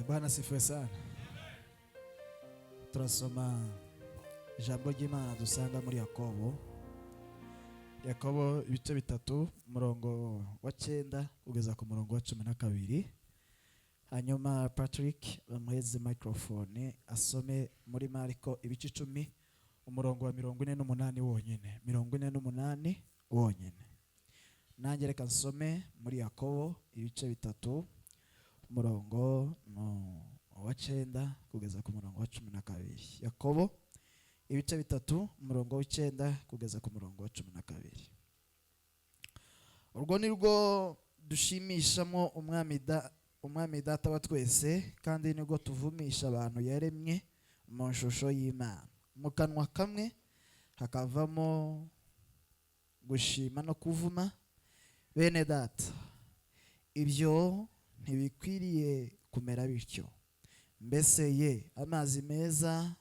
Bwana asifiwe sana. Turasoma ijambo ry'Imana dusanga muri Yakobo. Yakobo ibice 3 umurongo wa 9 kugeza ku murongo wa 12. Hanyuma Patrick bamuheze microphone asome muri Mariko ibice 10 umurongo wa 48 wonyene, 48 wonyene. Nanjye reka nsome muri Yakobo ibice 3 umurongo wa 9 kugeza ku murongo wa 12. Yakobo ibice 3 umurongo wa 9 kugeza ku murongo wa 12. Urwo ni rwo dushimishamo umwami data wa twese, kandi nibwo tuvumisha abantu yaremye mu shusho y'Imana. Mu kanwa kamwe hakavamo gushima no kuvuma. Bene data, ibyo ntibikwiriye kumera bityo. Mbese ye amazi meza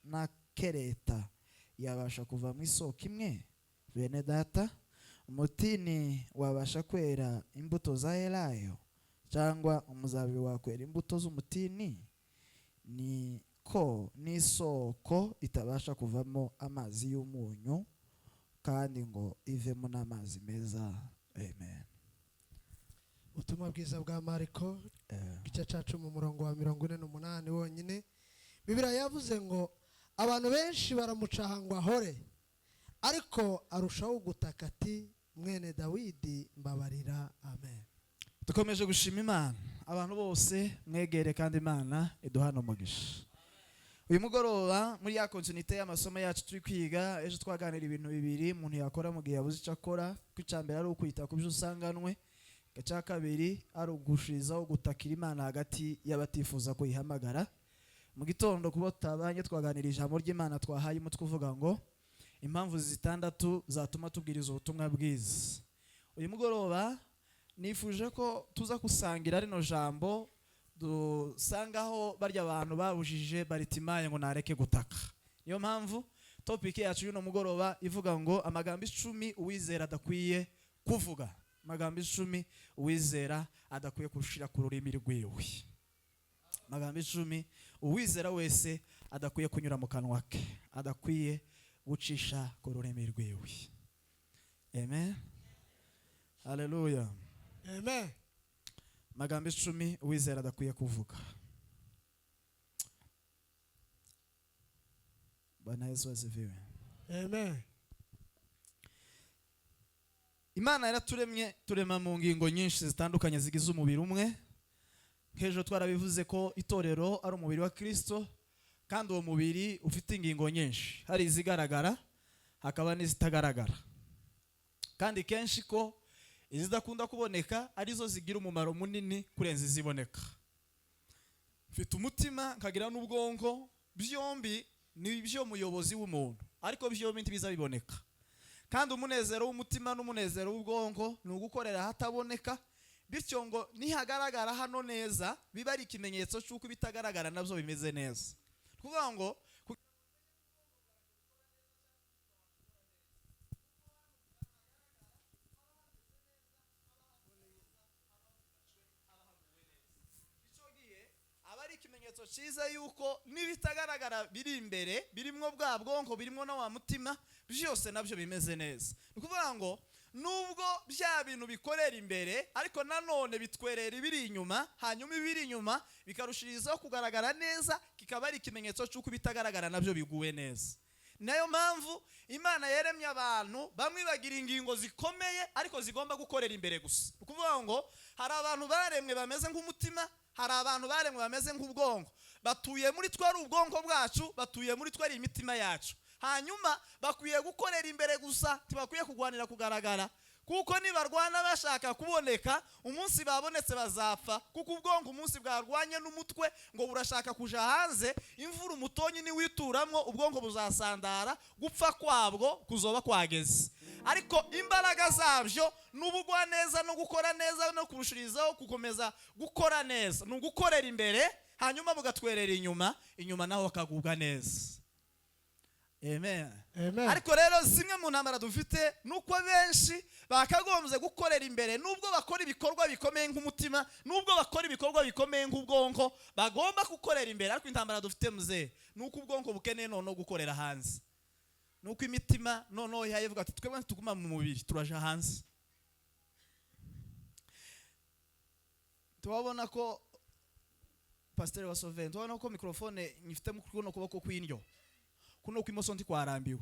n'akereta yabasha kuva mu isoko imwe? Bene data, umutini wabasha kwera imbuto za elayo, cyangwa umuzabibu wakwera imbuto z'umutini? Ni ko n'isoko itabasha kuvamo amazi y'umunyu, kandi ngo ivemo n'amazi meza. Amen. Ubutumwa bwiza bwa Mariko igice ca 10 umurongo wa 48 wonyine. Bibiliya yavuze ngo abantu benshi baramucaha ngo ahore, ariko arushaho gutaka ati mwene Dawidi mbabarira. Amen. Dukomeje gushima Imana. Abantu bose mwegere kandi Imana iduhana umugisha. Uyu mugoroba muri ya continuité y'amasomo yacu turi kwiga, ejo twaganira ibintu bibiri umuntu yakora mu gihe yabuze icyo akora. Ko icya mbere ari ukwita ku byo usanganwe, icya kabiri ari ugushirizaho gutakira Imana hagati y'abatifuza kuyihamagara. Mu gitondo kuba tutabanye twaganira ijambo ry'Imana twahaye umutwe uvuga ngo impamvu 6 zatuma tubwiriza ubutumwa bwiza. Uyu mugoroba nifuje ko tuza gusangira rino jambo dusangaho barya abantu babujije Baritimayo ngo nareke gutaka. Niyo mpamvu topic yacu y'uno mugoroba ivuga ngo amagambo 10 uwizera adakwiye kuvuga. Amagambo 10 uwizera adakwiye gushira ku rurimi rwiwe. Amagambo 10 uwizera wese adakwiye kunyura mu kanwa ke, adakwiye gucisha ku rurimi rwiwe. Amen. Hallelujah. Amen. Amagambo 10 uwizera adakwiye kuvuga. Bwana Yesu asifiwe. Amen. Imana yaraturemye, turema mu ngingo nyinshi zitandukanye zigize umubiri umwe. Nk'ejo twarabivuze ko itorero ari umubiri wa Kristo, kandi uwo mubiri ufite ingingo nyinshi, hari izigaragara hakaba n'izitagaragara, kandi kenshi ko izidakunda kuboneka arizo zigira umumaro munini kurenza iziboneka. Mfite umutima nkagira n'ubwonko, byombi ni byo muyobozi w'umuntu, ariko byombi ntibiza biboneka. Kandi umunezero w'umutima n'umunezero w'ubwonko ni ugukorera ahataboneka, bityo ngo nihagaragara hano neza biba ari ikimenyetso cy'uko ibitagaragara nabyo bimeze neza. Kuvuga ngo aba ari ikimenyetso cyiza yuko n'ibitagaragara biri imbere, birimwo bwa bwonko, birimwo na wa mutima, byose nabyo bimeze neza. Ni ukuvuga ngo nubwo bya bintu bikorera imbere, ariko nanone bitwerera ibiri inyuma, hanyuma ibiri inyuma bikarushirizaho kugaragara neza, kikaba ari ikimenyetso cy'uko ibitagaragara nabyo biguwe neza. Nayo mpamvu Imana yaremye abantu bamwe bagira ingingo zikomeye ariko zigomba gukorera imbere gusa. Ni ukuvuga ngo hari abantu baremwe bameze nk'umutima, hari abantu baremwe bameze nk'ubwonko, batuye muri twe ari ubwonko bwacu, batuye muri twe ari imitima yacu. Hanyuma bakwiye gukorera imbere gusa, ntibakwiye kurwanira kugaragara, kuko nibarwana bashaka kuboneka, umunsi babonetse bazapfa, kuko ubwonko umunsi bwarwanye n'umutwe ngo burashaka kuja hanze, imvura umutonyi niwituramwo ubwonko buzasandara, gupfa kwabwo kuzoba kwageze. Ariko imbaraga zabyo n'ubugwa neza no gukora neza no kurushirizaho gukomeza gukora neza, ni ugukorera imbere hanyuma bugatwerera inyuma, inyuma naho bakagubwa neza. Amen. Amen. Ariko rero zimwe mu ntambara dufite nuko benshi bakagombye gukorera imbere, nubwo bakora ibikorwa bikomeye nk'umutima, nubwo bakora ibikorwa bikomeye nk'ubwonko, bagomba gukorera imbere. Ariko intambara dufite, muzehe, nuko ubwonko bukeneye noneho gukorera hanze, nuko imitima noneho yayivuga ati twebwe ntituguma mu mubiri, turaja hanze. Tubabona ko pasiteri wa Soveni, tubabona ko mikorofone nyifite mu kuno kuboko kw'indyo, kuno kw'imoso ntikwarambiwe.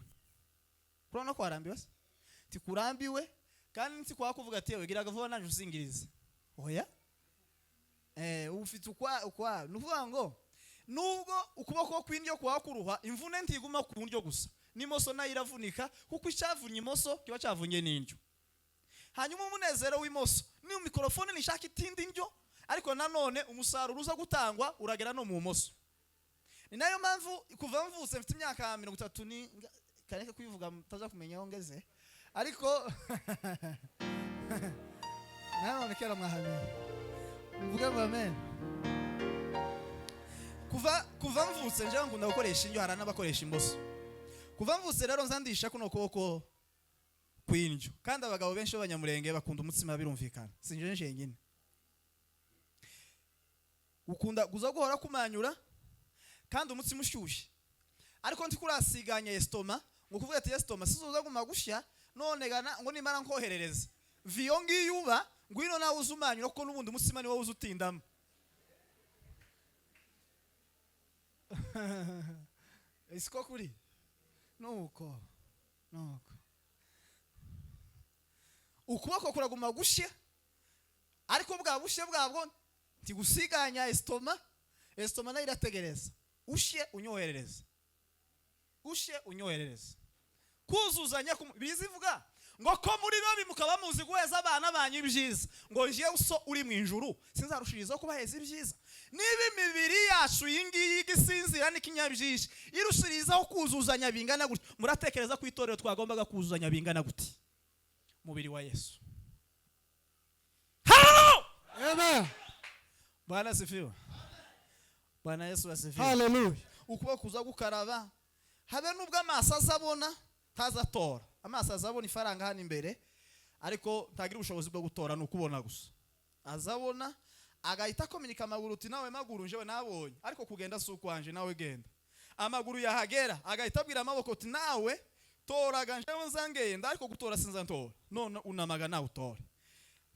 Kurabona kwarambiwe se? Tikurambiwe kandi ntikwakuvuga ati yewe gira vuba naje usingirize. Oya, ufite ukwa ni ukuvuga ngo nubwo ukuboko kw'indyo kwakuruha, imvune ntiguma ku ndyo gusa, n'imoso nayo iravunika, kuko icyavunnye imoso kiba cyavunye n'indyo. Hanyuma umunezero w'imoso ni mikorofone nishaka itindi ndyo, ariko nanone umusaruro uza gutangwa uragera no mu moso. Ni nayo mpamvu kuva mvutse mfite imyaka 30 ni kareke kubivuga mutaza kumenya aho ngeze, ariko nanone kera mwahamenye mvuge ngo amen. Kuva mvutse nje nkunda gukoresha indyo, hari n'abakoresha imoso. Kuva mvutse rero nzandisha kuno kuboko kw'indyo, kandi abagabo benshi b'abanyamurenge bakunda umutsima, birumvikana, sinje njenyine ukunda kuza guhora kumanyura kandi umutsima ushyushye, ariko ntikurasiganya esitoma ngo kuvuga ati esitoma sizoza guma gushya none gana ngo nimara nkoherereza viyo ngiyo uba ngwino nawe uzumanyura, kuko n'ubundi umutsima ni wowe uzutindamo. Isiko kuri nuko ukuboko kuraguma gushya, ariko bwa bushye bwabwo ntigusiganya esitoma. Esitoma nayo irategereza ushye unyoherereza, ushye unyoherereza. Kuzuzanya bizivuga ngo ko muri babi mukaba muzi guheza abana banyu ibyiza, ngo njyewe so uri mu ijuru sinzarushirizaho kubaheza ibyiza. Niba imibiri yacu iyi ngiyi igisinzira n'ikinyabyinshi irushirizaho kuzuzanya bingana gutya, muratekereza ko itorero twagombaga kuzuzanya bingana gute? Mubiri wa Yesu. Amen. Bwana asifiwe. Bwana Yesu asifiwe. Hallelujah. Ukuboko kuza gukaraba, habe nubwo amaso azabona ntazatora. Amaso azabona ifaranga hano imbere, ariko ntagira ubushobozi bwo gutora, ni ukubona gusa. Azabona agahita akominika amaguru uti nawe maguru njewe nabonye, ariko kugenda si ukwanje, nawe genda. Amaguru yahagera agahita abwira amaboko uti nawe toraga njewe nzangenda, ariko gutora sinzantora. None unamaga nawe utore.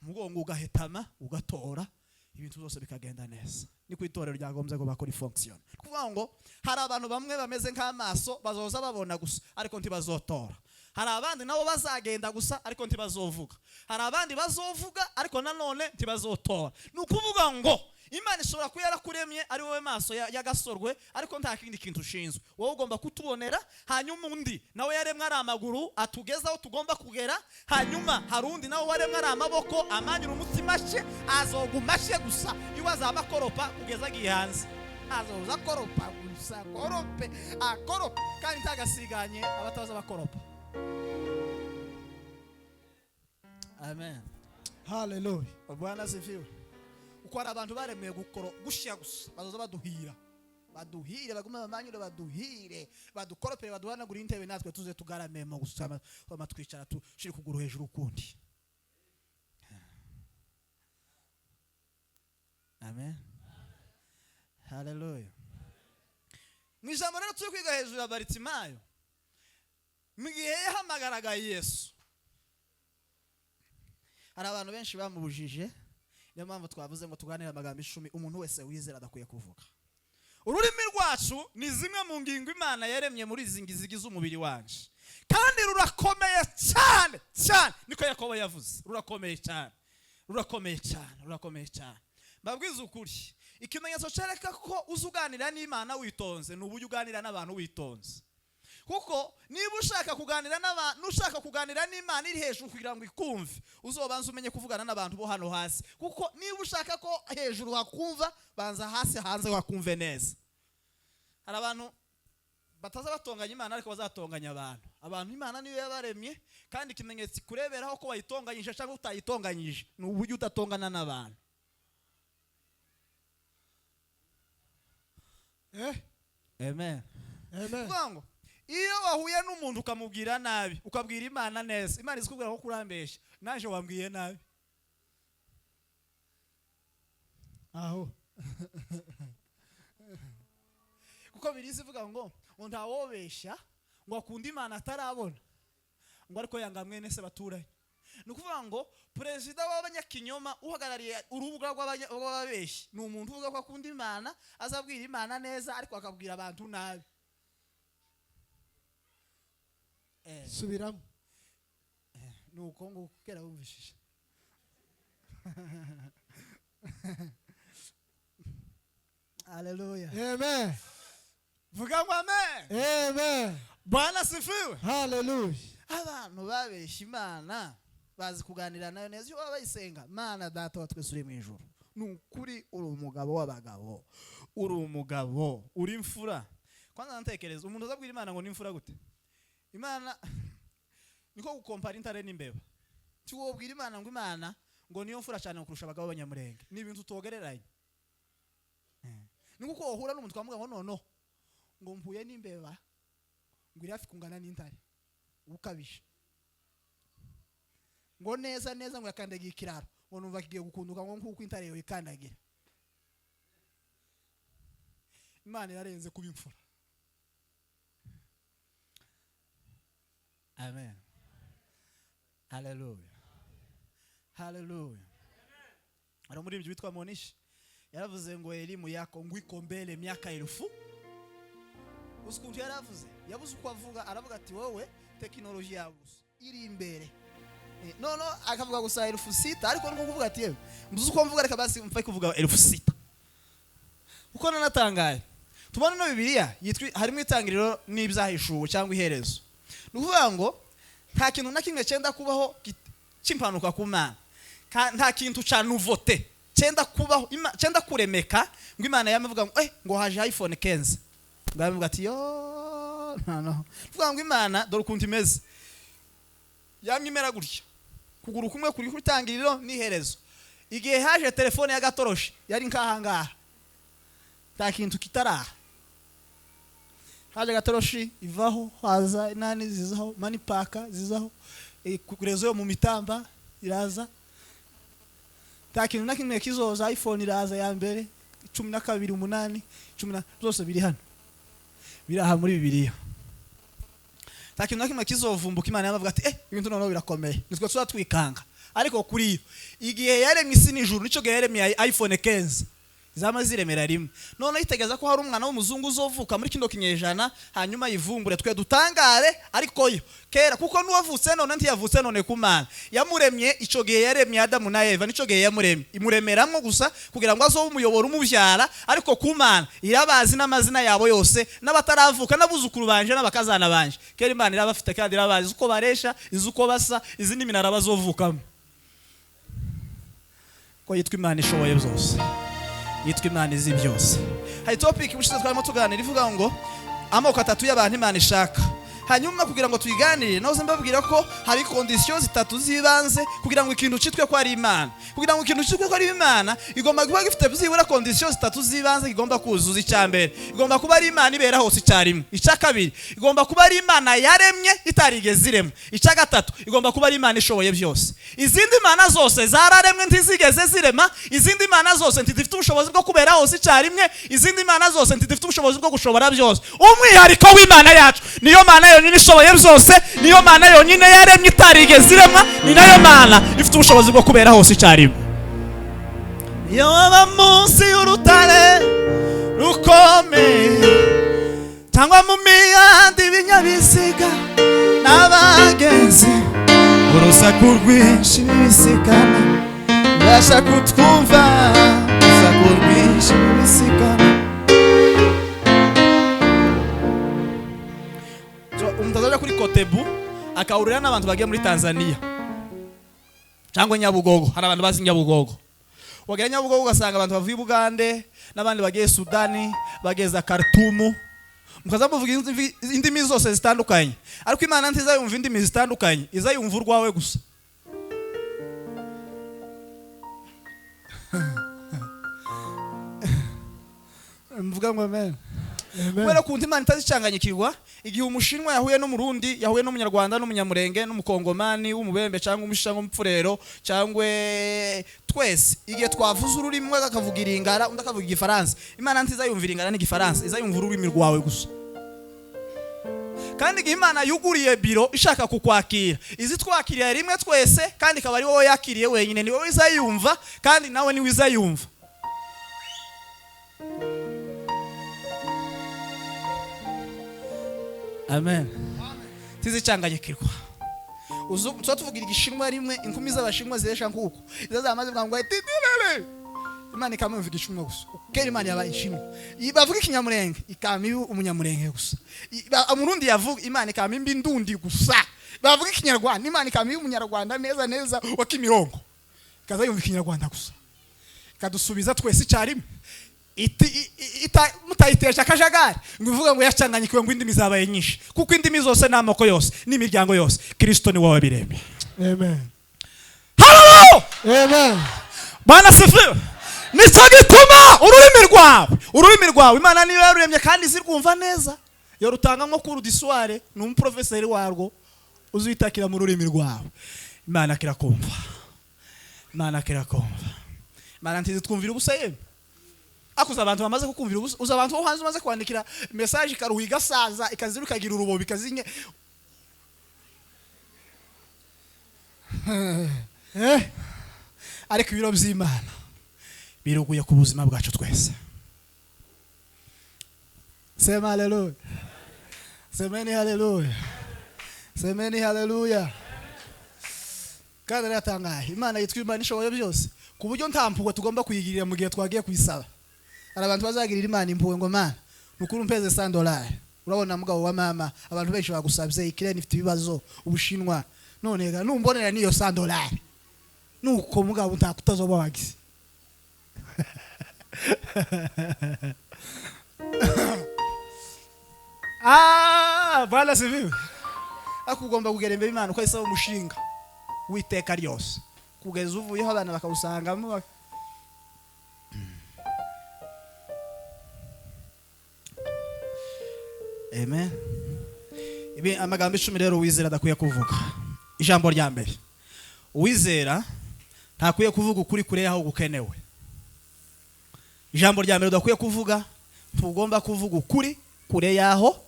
Umugongo ugahetama ugatora, ibintu byose bikagenda neza. Ni ku itorero ryagombye ngo bakora function. Kuvuga ngo hari abantu bamwe bameze nk'amaso bazoza babona gusa ariko ntibazotora. Hari abandi nabo bazagenda gusa ariko ntibazovuga. Hari abandi bazovuga ariko nanone ntibazotora. Ni ukuvuga ngo Imana ishobora kuba yarakuremye ari wowe maso y'agasorwe, ariko nta kindi kintu ushinzwe. Wowe ugomba kutubonera, hanyuma undi nawe yaremwe ari amaguru atugeza aho tugomba kugera, hanyuma hari undi nawe waremwe ari amaboko amanyura umutima she, azoguma she gusa iwe azaba akoropa kugeza agiye hanze. Azoza akoropa gusa, akorope, akorope, kandi ntagasiganye abataza bakoropa. Amen. Hallelujah. Bwana asifiwe. Uko hari abantu baremeye gukoro gushya gusa, bazoza baduhira, baduhire, bagume bamanyure, baduhire, badukoropere, baduhanagure intebe, natwe tuze tugaramemo gusa, twicara tushire ukuguru hejuru ukundi. Amen. Hallelujah. Mu ijambo rero turi kwiga hejuru ya Baritimayo, mu gihe yahamagaraga Yesu, hari abantu benshi bamubujije. Niyo mpamvu twavuze ngo tuganire amagambo 10 umuntu wese wizera adakwiye kuvuga. Ururimi rwacu ni zimwe mu ngingo Imana yaremye muri izi ngizi z'umubiri wanje, kandi rurakomeye cyane cyane. Niko Yakobo yavuze, rurakomeye cyane, rurakomeye cyane, rurakomeye cyane. Mbabwiza ukuri, ikimenyetso cyereka ko uzuganira n'Imana witonze ni uburyo uganira n'abantu witonze. Kuko niba ushaka kuganira n'abantu, ushaka kuganira n'Imana iri hejuru kugira ngo ikumve, uzobanza umenye kuvugana n'abantu bo hano hasi. Kuko niba ushaka ko hejuru hakumva, banza hasi hanze hakumve neza. Hari abantu bataza batonganya Imana ariko bazatonganya abantu. Abantu Imana niyo yabaremye, kandi ikimenyetso kureberaho ko wayitonganyije cyangwa utayitonganyije ni uburyo udatongana n'abantu. Amen. Amen. Kuvuga ngo Iyo wahuye n'umuntu ukamubwira nabi, ukabwira Imana neza, Imana izikubwira ko kurambesha, naje wambwiye nabi. Aho. Kuko birizi ivuga ngo ntawobesha ngo akunde Imana atarabona, ngo ariko yanga mwene se baturanye. Ni ukuvuga ngo perezida w'abanyakinyoma uhagarariye urubuga rw'ababeshi ni umuntu uvuga ko akunda Imana, azabwira Imana neza ariko akabwira abantu nabi. Subiramo. Nuko ngo kera wumvishije. Haleluya. Amen. Vuga ngo amen. Amen. Bwana sifiwe. Haleluya. Abantu babesha Imana bazi kuganira nayo neza, iyo baba bayisenga. Mana data wa twese uri mu ijuru, ni ukuri uri umugabo w'abagabo, uri umugabo, uri imfura. Kwanza ntekereza umuntu azabwira Imana ngo ni imfura gute? Imana niko gukompara intare n'imbeba. Tiwobwira Imana ngo Imana ngo niyo mfura cyane kurusha abagabo b'abanyamurenge, ni ibintu tutogereranye. Ni kuko uhura n'umuntu twamuga ngo nono ngo mpuye n'imbeba ngo iri hafi kungana n'intare, ukabije ngo neza neza ngo yakandagiye ikiraro, ngo numva kigiye gukunduka ngo nkuko intare yo ikandagira. Imana yarenze kuba imfura. Amen. Hallelujah. Hallelujah. Hari umuririmbyi witwa Monishi yaravuze ngo elimu yako ngo iko mbele miaka 1000. Usikuntu yaravuze, yabuze uko avuga, aravuga ati wowe tekinoloji yawe iri imbere. No akavuga gusa 6000, ariko niko kuvuga ati yewe mbuze uko mvuga, reka basi mfa kuvuga 6000. Uko nanatangaye tubona no Bibiliya yitwa harimo itangiriro n'ibyahishuwe cyangwa iherezo. Ni ukuvuga ngo nta kintu na kimwe cyenda kubaho cy'impanuka ku Mana, nta kintu ca nouveauté cyenda kubaho, cyenda kuremeka ngo Imana yamavuga ngo ngo haje iPhone 15, ngo yavuga ati yo no. Vuga ngo Imana dore ukuntu imeze, yamye imera gutya, kuguru kumwe kuri kutangiriro n'iherezo. Igihe haje telefone ya gatoroshi yari nkaha ngaha, nta kintu kitaraha. Haje gatoroshi ivaho, haza inani zizaho, manipaka zizaho, kurezo yo mu mitamba iraza, nta kintu na kimwe kizoza. iPhone iraza ya mbere 12 8 10 zose biri hano, biri aha muri Bibiliya. Nta kintu na kimwe kizovumbuka Imana yabavuga ati ibintu noneho birakomeye, nitwe tuzatwikanga. Ariko kuri yo igihe yaremye isi n'ijuru nico gihe yaremye iPhone 15 zama ziremera rimwe. None yitegeza ko hari umwana w'umuzungu uzovuka muri kino kinyejana hanyuma yivumbure twe dutangare, ariko yo kera kuko nuwavutse none ntiyavutse none ku Mana yamuremye. Ico gihe yaremye Adamu na Eva, nico gihe yamuremye, imuremeramwo gusa kugira ngo azobe umuyoboro umubyara, ariko ku Mana irabazi n'amazina yabo yose n'abataravuka n'abuzukuru banje n'abakazana banje. Kera Imana irabafite kandi irabazi uko baresha, izi uko basa, izi n'iminara bazovukamo. Ko yitwa Imana ishoboye byose, yitwa Imana izi byose. Hari topic ubushize twarimo tuganira ivuga ngo amoko atatu y'abantu Imana ishaka. Hanyuma kugira ngo tuyiganire nahoze mbabwira ko hari conditions zitatu zibanze kugira ngo ikintu citwe ko ari Imana. Kugira ngo ikintu citwe ko ari Imana igomba kuba gifite byibura conditions zitatu zibanze igomba kuzuza. Icya mbere, igomba kuba ari Imana ibera hose icyarimwe. Icya kabiri, igomba kuba ari Imana yaremye itarigeze iremwa. Icya gatatu, igomba kuba ari Imana ishoboye byose. Izindi mana zose zararemwe ntizigeze zirema, izindi mana zose ntizifite ubushobozi bwo kubera hose icyarimwe, izindi mana zose ntizifite ubushobozi bwo gushobora byose. Umwihariko w'Imana yacu niyo Mana yonyine ishoboye byose, niyo Mana yonyine yaremye itarigeze iremwa, ni nayo Mana ifite ubushobozi bwo kubera hose icyarimwe. Iyo waba munsi y'urutare rukomeye cyangwa mu mihanda ibinyabiziga n'abagenzi, urusaku rwinshi bibisikana, mbasha kutwumva, urusaku rwinshi bibisikana. Umuntu azaja kuri Kotebu akahurira n'abantu bagiye muri Tanzania cyangwa Nyabugogo. Hari abantu bazi Nyabugogo, wagera Nyabugogo ugasanga abantu bavuye Bugande n'abandi bagiye Sudani, bageza Khartoum, mukaza muvuga indimi zose zitandukanye. Ariko Imana ntizayumva indimi zitandukanye, izayumva urwawe gusa. Mvuga ngo amen. Kubera kuntu Imana itazicanganyikirwa, igihe umushinwa yahuye n'umurundi, yahuye n'umunyarwanda n'umunyamurenge n'umukongomani w'umubembe cyangwa umushisha nk'umupfurero cyangwa twese, igihe twavuze ururimi, umwe akavuga iringara undi akavuga igifaransa, Imana ntizayumva iringara n'igifaransa, izayumva ururimi rwawe gusa. Kandi igihe Imana yuguriye biro ishaka kukwakira, izi twakiriye rimwe twese, kandi ikaba ari wowe yakiriye wenyine, ni wowe izayumva kandi nawe niwe izayumva. Amen. Tizicanganyikirwa. Uzu tuvugira igishinwa rimwe, inkumi z'abashinwa ziresha nkuko izazamaze bwa ngo titirere, Imana ikamumva igishinwa gusa. Kera Imana yabaye ishinwa. Bavuga ikinyamurenge ikama iba umunyamurenge gusa. Umurundi yavuga, Imana ikama imbi ndundi gusa. Bavuga ikinyarwanda, Imana ikama iba umunyarwanda neza neza wa Kimirongo, ikaza yumva ikinyarwanda gusa, ikadusubiza twese icyarimwe. Mutayitesha akajagari ngo ivuga ngo yacanganyikiwe, ngo indimi zabaye nyinshi, kuko indimi zose n'amoko yose n'imiryango yose Kristo ni wowe wabiremye. Amen. Haleluya. Amen. Bwana sifiwe. Nicyo gituma ururimi rwawe Imana niyo yaruremye kandi izirwumva neza, yo rutanga nko kuri disware, ni umuprofeseri warwo uzitakira mu rurimi rwawe, Imana kirakumva. Imana kirakumva. Imana ntizi twumvira ubusa yemwe. Akuza abantu bamaze kukumvira ubusa, uza abantu bo hanze umaze kwandikira message ikaruha igasaza ikazira ikagira urubobi ikazinye. Ariko ibiro by'Imana biruguye ku buzima bwacu twese. Sema haleluya. Semeni haleluya. Semeni haleluya. Kandi aratangaye, Imana yitwa Imana ishoboye byose, ku buryo nta mpuhwe tugomba kuyigirira mu gihe twagiye kuyisaba. Hari abantu bazagirira Imana impuhwe ngo Mana nukuri umpeze $100, urabona mugabo wa mama abantu benshi bagusabye, ikirere ifite ibibazo, ubushinwa, none ga numbonera niyo $100 nuko mugabo ntakutazoba wagize. Ah, Bwana sifiwe. Ariko ugomba kugera imbere y'Imana ukayisaba umushinga w'iteka ryose, kugeza uvuyeho abana bakawusangamo. Amen. Ibi amagambo 10 rero uwizera adakwiye kuvuga. Ijambo rya mbere, uwizera ntakwiye kuvuga ukuri kure yaho gukenewe. Ijambo rya mbere udakwiye kuvuga, ntugomba kuvuga ukuri kure yaho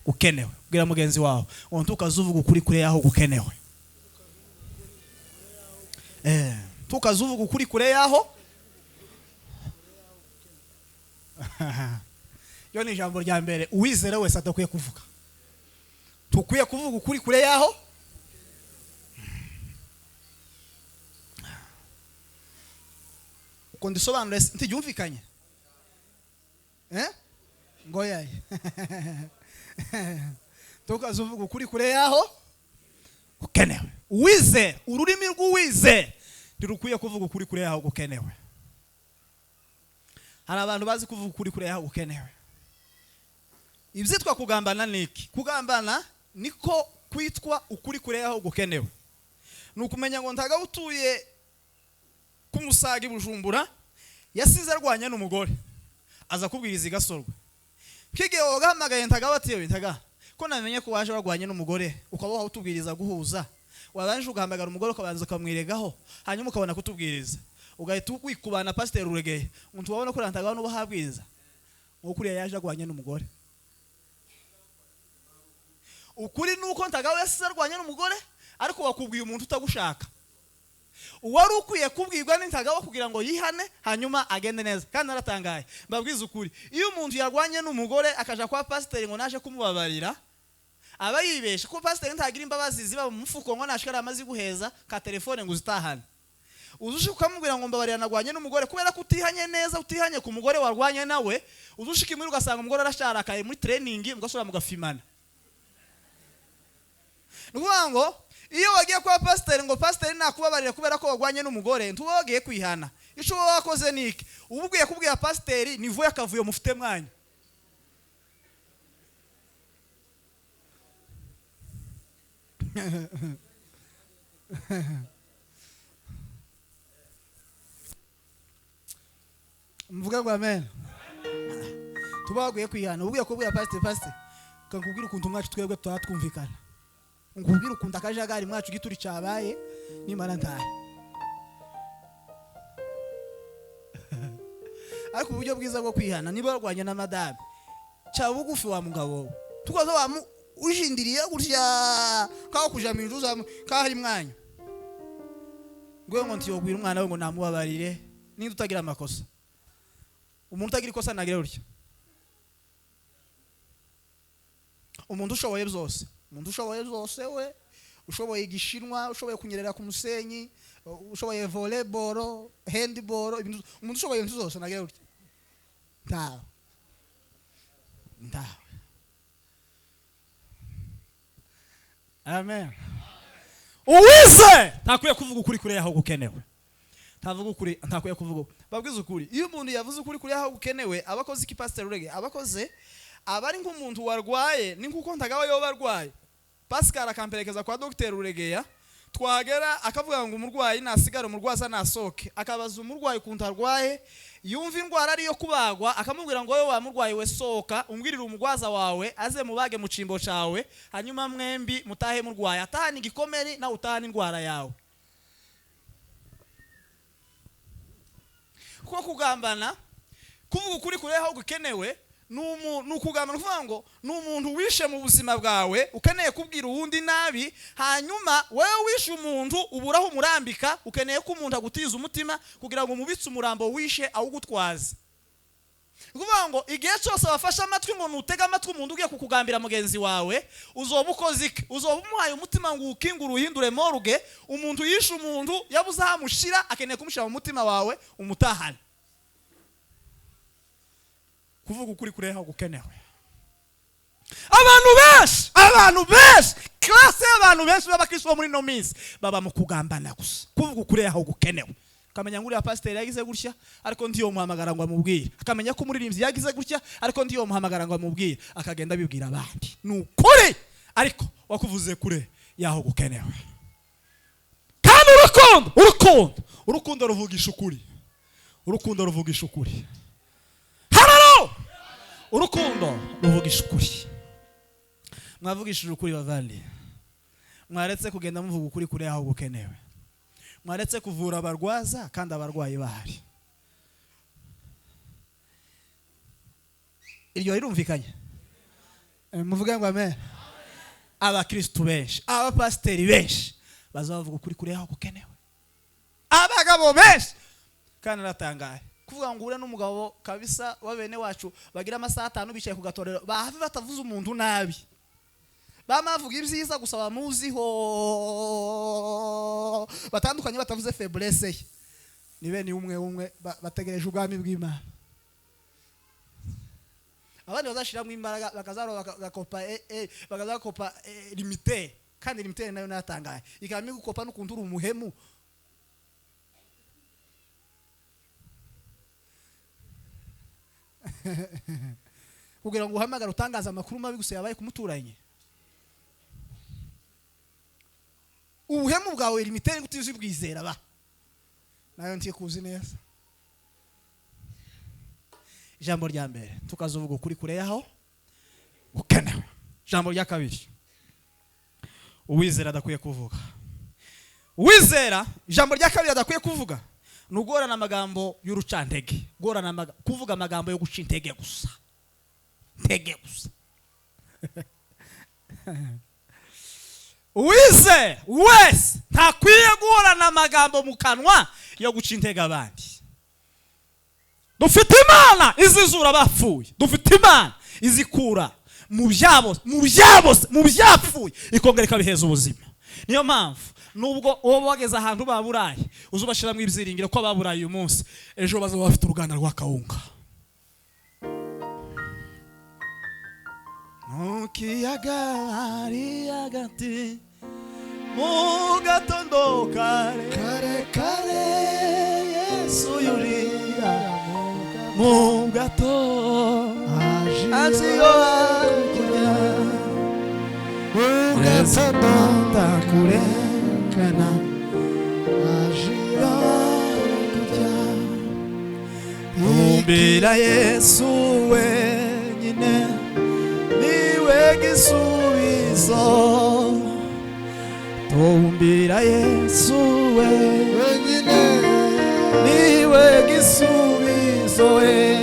gukenewe. Bwira mugenzi wawe ngo ntukazuvuga ukuri kure yaho gukenewe. Tukazuvuga ukuri kure yaho. Yo ni ijambo rya mbere uwizera wese adakwiye kuvuga. Tukwiye kuvuga ukuri kure yaho. Uko ndisobanura ntibyumvikanye? Ngo yaye. Tukazuvuga ukuri kure yaho gukenewe. Uwizera, ururimi rw'uwizera ntirukwiye kuvuga ukuri kure yaho gukenewe. Hari abantu bazi kuvuga ukuri kure yaho gukenewe. Ibyitwa kugambana ni iki? Kugambana niko kwitwa ukuri kure yaho gukenewe. Ni ukumenya ngo ntaga utuye kumusaga i Bujumbura yasize arwanya n'umugore aza kubwiriza igasorwa. Kige wahamagaye ntaga batiye ntaga ko namenye ko waje warwanye n'umugore ukaba wawutubwiriza guhuza, wabanje ugahamagara umugore ukabanza ukamwiregaho hanyuma ukabona kutubwiriza, ugahita wikubana pasiteri uregeye ngo tubabone ko ntaga n'uba habwiriza ngo kuriya yaje arwanye n'umugore. Ukuri nuko ntaga yasize arwanye n'umugore, ariko wakubwiye umuntu utagushaka. Uwari ukwiye kubwirwa n'intagaho kugira ngo yihane hanyuma agende neza. Kandi naratangaye, mbabwiza ukuri, iyo umuntu yarwanye n'umugore akaja kwa pasiteri ngo naje kumubabarira, aba yibeshe, kuko pasiteri ntagira imbabazi ziba mu mufuko ngo nashikara amazi guheza ka telefone ngo uzitahane. Uzushika ukamubwira ngo mbabarira nagwanye n'umugore, kubera ko utihanye neza, utihanye ku mugore warwanye nawe, uzushika imuri ugasanga umugore arasharakaye muri training, mugasubira mugafimana. Ni ukuvuga ngo iyo wagiye kwa pasiteri ngo pasiteri nakubabarira kubera ko wagwanye n'umugore, ntuba wagiye kwihana. Ico uba wakoze ni iki? Uba ugiye kubwira pasiteri nivuye akavuyo mufite mwanya. Mvuga ngo amen. Tubaguye kwihana, ubwiye kubwira pastor, pastor kakubwira ukuntu mwacu twebwe twatwumvikana, nkubwira ukuntu akajagari mwacu gituri cyabaye nimara ntahe. Ariko uburyo bwiza bwo kwihana niba warwanye na madame, cya bugufi wa mugabo tukaza wa ujindiriye gutya kaho kuja mu nzu kaho ari mwanya ngwe ngo ntiyogwira umwana we ngo namubabarire. Ninde utagira amakosa? Umuntu utagira ikosa nagira gutya. Umuntu ushoboye byose, umuntu ushoboye byose, we ushoboye igishinwa, ushoboye kunyerera ku musenyi, ushoboye volleyball, handball, umuntu ushoboye ibintu zose nagira gutya. Ntawe, ntawe. Amen. Uwize ntakwiye kuvuga ukuri kure yaho gukenewe. Ntavuga ukuri, ntakwiye kuvuga. Babwiza ukuri. Iyo umuntu yavuze ukuri kure yaho gukenewe, abakoze iki pastor Rurege? Abakoze abari nk'umuntu warwaye, ni nkuko ntagawe yo barwaye. Pascal akamperekeza kwa Dr. Ruregeya, twagera akavuga ngo umurwayi nasigara, umurwaza nasoke. Akabaza umurwayi ukuntu arwaye, yumva indwara ariyo kubagwa, akamubwira ngo wowe wa murwayi we soka, umbwirire umurwaza wawe aze mubage mu cimbo cawe, hanyuma mwembi mutahe murwaye, atahana igikomere nawe utahana indwara yawe. Kuko kugambana, kuvuga ukuri kure aho gukenewe, ni ukugambana, kuvuga ngo ni umuntu wishe mu buzima bwawe ukeneye kubwira uwundi nabi, hanyuma wewe wishe umuntu uburaho umurambika, ukeneye ko umuntu agutiza umutima kugira ngo umubitse umurambo wishe awugutwaze. Kuvuga ngo igihe cyose wafashe amatwi ngo nutega amatwi umuntu ugiye kukugambira mugenzi wawe, uzoba ukoze iki? Uzoba umuhaye umutima ngo ukingure uhindure morgue. Umuntu yishe umuntu yabuze aho amushira, akeneye kumushira mu mutima wawe umutahane. Kuvuga ukuri kure aho gukenewe. Abantu benshi, abantu benshi, classe y'abantu benshi b'abakristo muri no minsi baba mu kugambana gusa. Kuvuga ukuri aho gukenewe. Akamenya ngo uriya pasiteri yagize gutya ariko ndiyo muhamagara ngo amubwire, akamenya ko umuririmbyi yagize gutya ariko ndiyo muhamagara ngo amubwire, akagenda abibwira abandi. Ni ukuri, ariko wakuvuze kure yaho gukenewe. Kandi urukundo, urukundo, urukundo ruvugisha ukuri. Urukundo ruvugisha ukuri. Haleluya! Urukundo ruvugisha ukuri. Mwavugishije ukuri bavandi. Mwaretse kugenda muvuga ukuri kure aho gukenewe. Mwaretse kuvura abarwaza kandi abarwayi bahari. Iryo rirumvikanye? Muvuge ngo amen. Abakristu benshi, abapasiteri benshi bazavuga ukuri kure aho gukenewe. Abagabo benshi kandi aratangaye kuvuga ngo ure n'umugabo kabisa wa bene wacu bagira amasaha 5 bicaye ku gatorero bahave batavuze umuntu nabi, bamavuga ibyiza gusa bamuziho batandukanye batavuze faiblesse ye. Ni bene umwe umwe bategereje ubwami bw'Imana. Abandi bazashiramo imbaraga bakazaro bagakopa bakazakopa limite, kandi limite nayo natangaye ikami gukopa n'ukuntu uri umuhemu. Kugira ngo uhamagare utangaza amakuru mabi gusa yabaye kumuturanye. Ubuhemu bwawe limite ngutizi bwizera ba nayo ntikuzi neza. Ijambo rya mbere tukazovuga ukuri kure yaho gukenewe. Ijambo rya kabiri, uwizera adakwiye kuvuga. Uwizera, ijambo rya kabiri adakwiye kuvuga ni ugorana amagambo y'urucantege, gorana kuvuga amagambo yo guca intege gusa, intege gusa. Uwize wese ntakwiye guhorana amagambo mu kanwa yo guca intege abandi. Dufite Imana izizura abapfuye, dufite Imana izikura mu byabo, mu byabo, mu byapfuye ikongera ikabiheza ubuzima. Niyo mpamvu nubwo uwo bageze ahantu baburaye uzubashiramo ibyiringiro ko baburaye uyu munsi, ejo bazaba bafite uruganda rwa kawunga. Mu kiyaga hari hagati mu gatondo kare kare kare, Yesu yurira mu gato aziyo hakurya, mu gatondo ndakurekana aziyo hakurya, umbira Yesu we. Wenyine niwe gisubizo, tumbira Yesu we wenyine niwe gisubizo we,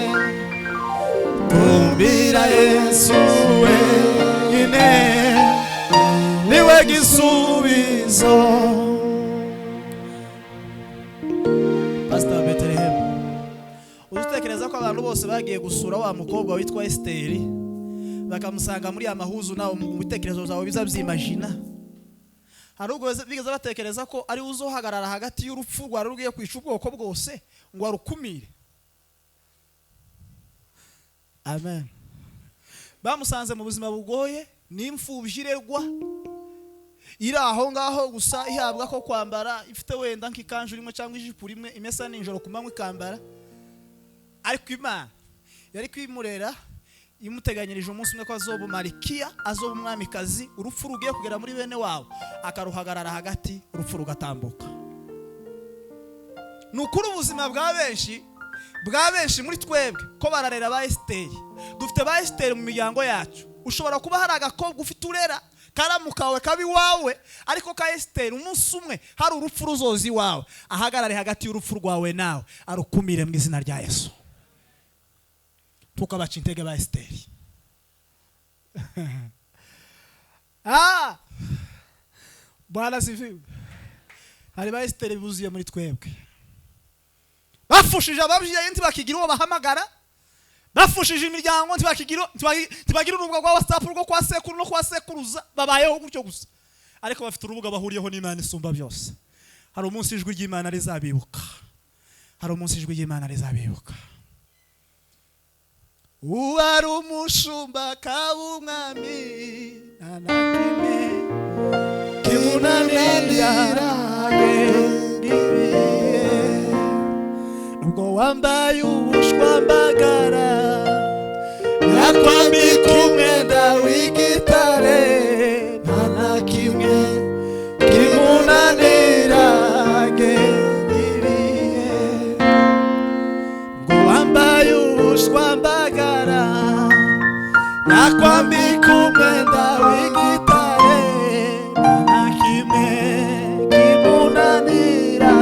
tumbira Yesu wenyine niwe gisubizo. Pastor Bethlehem, uzutekereza ko abantu bose bagiye gusura wa mukobwa witwa Esteri bakamusanga muri ya mahuzu, nawe mu bitekerezo zawe biza byimagina, hari ubwo bigeze batekereza ko ari uzohagarara hagati y'urupfu rwari rugiye kwica ubwoko bwose ngo arukumire? Amen. Bamusanze mu buzima bugoye, n'imfubyi irerwa iri aho ngaho gusa, ihabwa ko kwambara, ifite wenda nk'ikanzu rimwe cyangwa ijipo rimwe imesa nijoro, ku manywa ikambara. Ariko Imana yari kwimurera, imuteganyirije umunsi umwe ko azoba marikiya, azoba umwamikazi. Urupfu rugiye kugera muri bene wabo akaruhagarara hagati, urupfu rugatambuka. Ni ukuri, ubuzima bwa benshi muri twebwe ko bararera ba Esiteri. Dufite ba Esiteri mu miryango yacu. Ushobora kuba hari agakobwa ufite urera, karamu kawe kaba iwawe, ariko ka Esiteri, umunsi umwe hari urupfu ruzoza iwawe, ahagarare hagati y'urupfu rwawe nawe arukumire mu izina rya Yesu. Tukabaca intege ba Esiteri. Ah, Bwana sifiwe. Hari ba Esiteri buzuye muri twebwe, bafushije ababyeyi ntibakigira uwo bahamagara, bafushije imiryango, ntibagira urubuga rwa WhatsApp rwo kwa sekuru no kwa sekuruza, babayeho gutyo gusa, ariko bafite urubuga bahuriyeho n'Imana isumba byose. Hari umunsi ijwi ry'Imana rizabibuka, hari umunsi ijwi ry'Imana rizabibuka. Uwari umushumba akaba umwami, nta na kimwe kimunanira. Ibihe ubwo wambaye ubushwambagara, yakwambika umwenda w'igitare, nta na kimwe kimunanira. Ibihe ubwo wambaye ubushwambagara, yakwambika umwenda w'igitare, nta na kimwe kimunanira.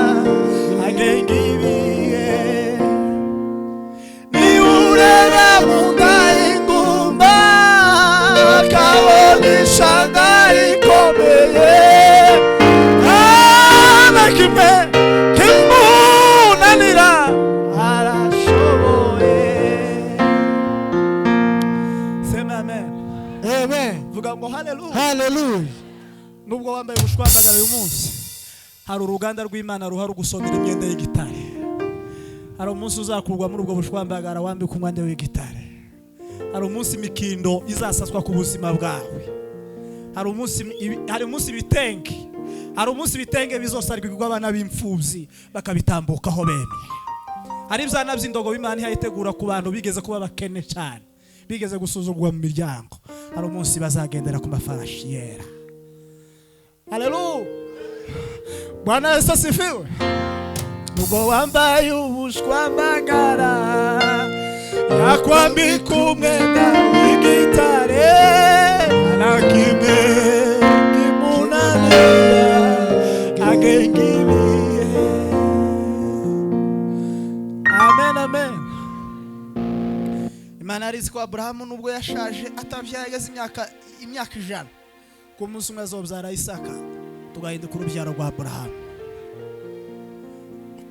Agenga ibihe, niurera mu nda y'ingumba, akabona ishanga rikomeye, nta na kimwe kimunanira, arashoboye. Sema amen. Amen. Vuga ngo haleluya. Hallelujah. Nubwo wambaye ubushwambagara uyu munsi, hari uruganda rw'Imana ruhari ugusomera imyenda y'igitare. Hari umunsi uzakurwa muri ubwo bushwambagara, wambika umwenda w'igitare. Hari umunsi imikindo izasaswa ku buzima bwawe. Hari umunsi ibitenge bizosarwirwa abana b'imfubyi bakabitambukaho bemye. Hari ibyana by'indogobe Imana ihayitegura ku bantu bigeze kuba bakene cyane, bigeze gusuzugurwa mu miryango. Hari umunsi bazagendera ku mafarashi yera. Haleluya, Bwana Yesu asifiwe. Ubwo wambaye ubushwambagara, yakwambika umwenda w'igitare, nta kimwe kimunanira, agenga ibihe. Amen, amen. Imana yari izi ko Aburahamu, nubwo yashaje atabyaye, ageze imyaka 100, ko umunsi umwe azobyara Isaka, tugahinduka urubyaro rwa Aburahamu.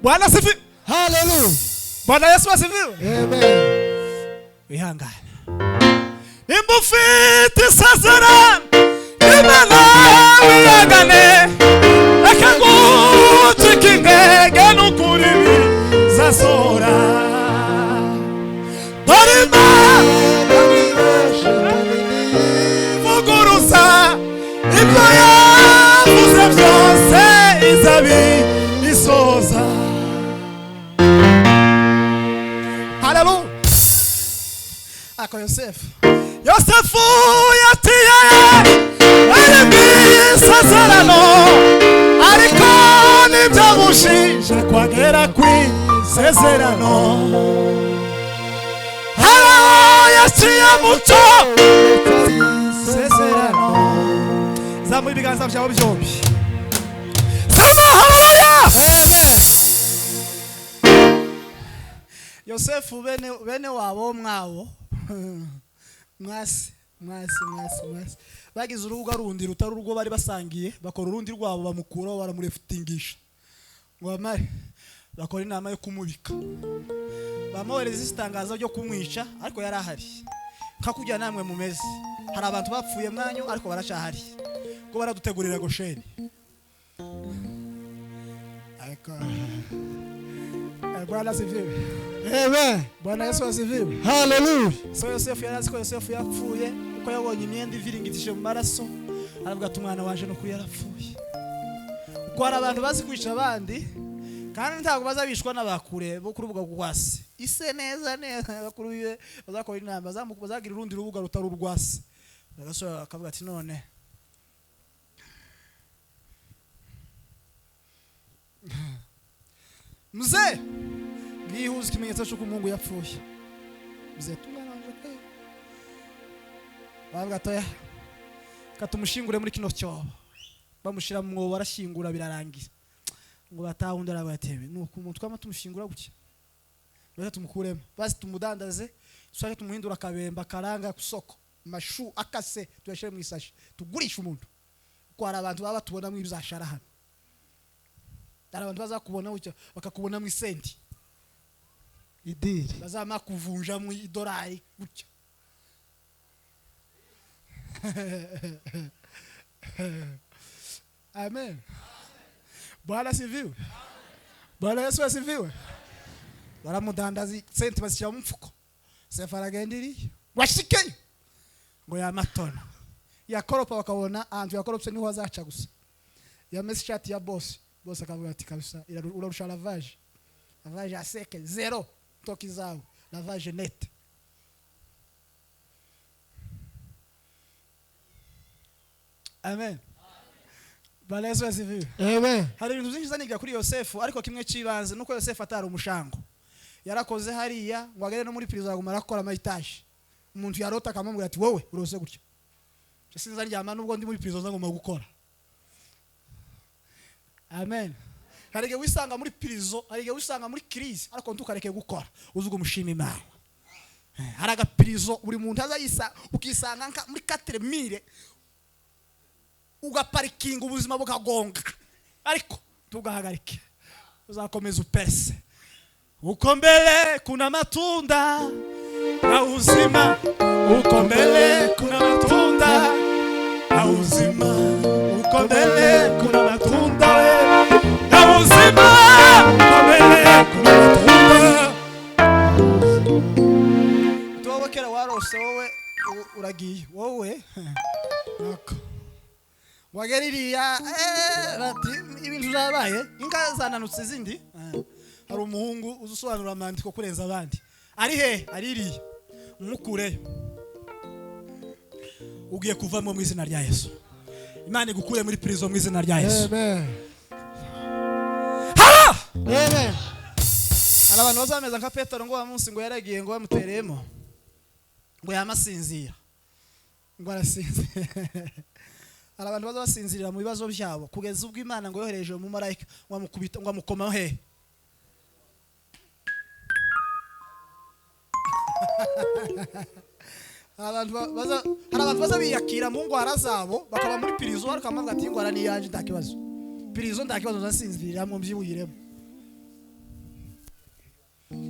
Bwana asifiwe. Hallelujah. Bwana Yesu asifiwe. Amen. Wihangane, nimba ufite isezerano Imana, wihangane, reka gucika intege, n'ukuri bizazora. Dore Imana ivuguruza ibyo yavuze byose, izabisoza. Haleluya. Ako Yosefu yatiye ari mu isezerano, ariko nibyo kwagera ku isezerano. Hari aho Yaciye muco sezerano. Zamura ibiganza byawe byombi, sema haleluya. Amen. Yosefu bene wabo mwabo mwasi mwasi mwasi mwasi bagize urubuga rundi rutari urwo bari basangiye, bakora urundi rwabo, bamukuraho, baramurefutingisha ngo bamare bakora inama yo kumubika, bamwohereza itangazo ryo kumwica, ariko yari ahari nka kujya namwe mumeze. Hari abantu bapfuye mwanyu ariko baracahari ko baradutegurira Gosheni. Ariko Bwana asifiwe. Amen. Bwana Yesu asifiwe. Hallelujah. So Yosefu yari azi ko Yosefu yapfuye, kuko yabonye imyenda iviringitije mu maraso, aravuga ati umwana wanje nukuri yarapfuye. Kuko hari abantu bazi kwica abandi kandi ntabwo bazabishwa n'abakure bo ku rubuga rwa se, ise neza neza bakuru biwe bazakora inama, bazagira urundi rubuga rutari urwase, bagasubira bakavuga ati none muze bwihuze ikimenyetso cy'uko umuhungu yapfuye. Muze tumwana wanje pe, baravuga ati oya, reka tumushingure muri kino cyobo. Bamushyira mu mwobo, barashyingura, birarangira. Ngo bataha, undi aravuga ati nuko umuntu twama tumushingura gutya, reka tumukuremo basi, tumudandaze, dushake tumuhindura akabemba karanga ku soko, amashu akase tuyashyire mu isashi, tugurishe umuntu. Kuko hari abantu baba batubonamo ibizashara hano, hari abantu bazakubona gutya bakakubona mu isenti. Idiri. Bazama kuvunja mu idolari gutya. Amen. Bwana asifiwe. Bwana Yesu asifiwe. Baramudandaza, senti bazishyira mu mfuko. Sefu aragenda iriya washikeyo ngo yamatona yakoropa, bakabona ahantu yakoropse niho azaca gusa. Yamese ishati ya bosi, bosi akavuga ati kabisa urarusha lavage, lavage à sec zéro toki zawe, lavage net. Amen. Bwana Yesu asifiwe. Amen. Hari ibintu byinshi zaniga kuri Yosefu, ariko kimwe cy'ibanze nuko Yosefu atari umushango. Yarakoze hariya ngo agere no muri prison, aguma arakora ama étage. Umuntu yarota akamubwira ati wowe urose gutya. Je sinza ndyama nubwo ndi muri prison, ngomba gukora. Amen. Hari igihe wisanga muri prison, hari igihe wisanga muri crise, ariko ntukareke gukora, uzuga umushima Imana. Hari agapirizo buri muntu aza yisa, ukisanga nka muri 4000, ugaparikinga, ubuzima bukagonga, ariko tugahagarike, uzakomeza upese. Uko mbele kuna matunda na uzima, uko mbele kuna matunda na uzima, uko mbele kuna matunda we na uzima, uko mbele kuna matunda. Wowe kera warose, wowe uragiye wowe nako wagera iriya, bati ibintu zabaye inka zananutse izindi. Hari umuhungu uzi usobanura amandiko kurenza abandi, ari he? Ari iriya, umukureyo. Ugiye kuvamo mu izina rya Yesu. Imana igukure muri prison mu izina rya Yesu. Amen. Hara! Amen. Hari abantu bazameza nka Petero, ngo wa munsi ngo yaragiye ngo bamutereyemo ngo yamasinzira, ngo arasinzira. Hari abantu baza basinzirira mu bibazo byabo kugeza ubwo Imana ngo yohereje umumarayika ngo amukubita, ngo amukoma he. Hari abantu baza biyakira mu ngwara zabo, bakaba muri prison, ariko bakavuga ati ingwara ni iyanjye, nta kibazo, prison nta kibazo, nzasinziriramo mbyibuyiremo.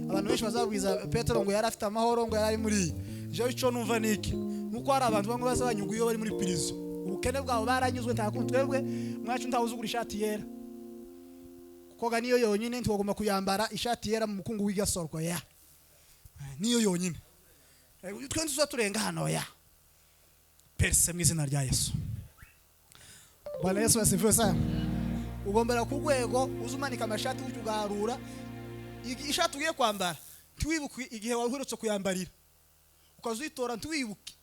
Abantu benshi bazabwiza Petero ngo yari afite amahoro, ngo yari ari muri jewe. Ico numva niki nuko hari abantu bamwe baza banyuga iyo bari muri prison, ubukene bwabo baranyuzwe. Nta kuntu twebwe mwacu ntawe uzugura ishati yera, kuko ga niyo yonyine ntitwagomba kuyambara ishati yera mu mukungu w'igasorwa ya niyo yonyine. Twe tuza turenga hano ya perse mu izina rya Yesu. Bwana Yesu asifiwe sana. Ugombera ku rwego uzumanika amashati gutyo ugaharura ishati ugiye kwambara, ntiwibuke igihe wari uherutse kuyambarira, ukazitora ntiwibuke.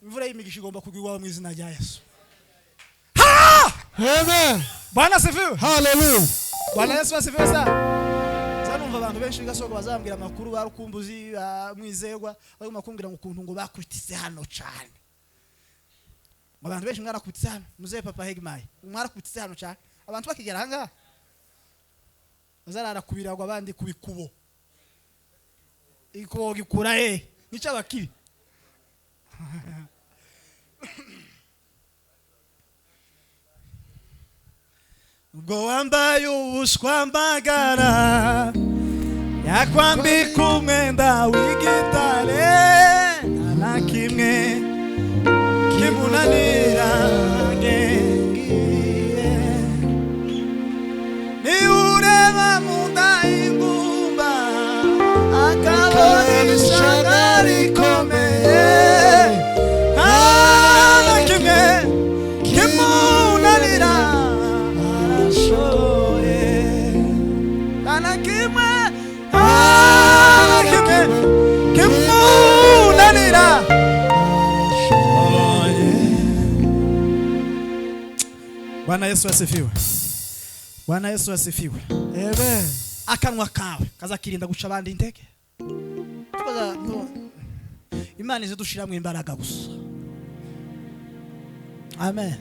Imvura y'imigisha igomba kugwa iwawe mu izina rya Yesu. Amen. Bwana asifiwe. Hallelujah. Bwana Yesu asifiwe sana. Zanumva abantu. Abantu benshi bigasoko bazambwira amakuru barukumbuzi mwizerwa baguma kumbwira ngo ukuntu ngo bakubitse hano cyane, ngo abantu benshi mwarakubitse hano. Muzehe papa Hegmay, mwarakubitse hano cyane. Abantu bakigera ahangaha bazarara kubiragwa, abandi kubikubo. Ikubo gikura he? Nicyo abakiri. Ubwo wambaye ubushwambagara, yakwambika umwenda w'igitare, nta na kimwe kimunanira. Ngiye niba ureba mu nda y'ingumba akabona ishyanga rikomeye, nta na kimwe kimunanira. Arashoboye. Nta na kimwe, nta na kimwe kimunanira. Arashoboye. Bwana Yesu asifiwe. Bwana Yesu asifiwe. Amen. Akanwa kawe kazakirinda guca abandi intege. Tukaza Imana izidushiramo imbaraga gusa. Amen.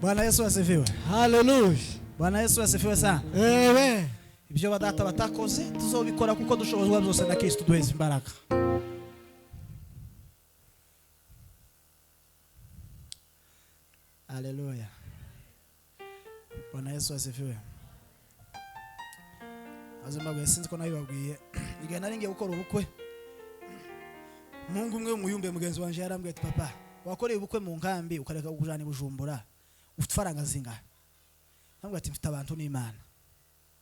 Bwana Yesu asifiwe. Hallelujah. Bwana Yesu asifiwe sana. Amen. Ibyo badata batakoze tuzobikora, kuko dushobozwa byose na Kristo duheza imbaraga. Haleluya. Bwana Yesu asifiwe. Azima sinzi ko nabibabwiye, igihe nari ngiye gukora ubukwe, umuhungu umwe w'umuyumbe mugenzi wanje yarambwiye ati: "Papa, wakoreye ubukwe mu nkambi ukareka kujana i Bujumbura, ufite faranga zingahe?" Nambwira ati: "Mfite abantu n'Imana.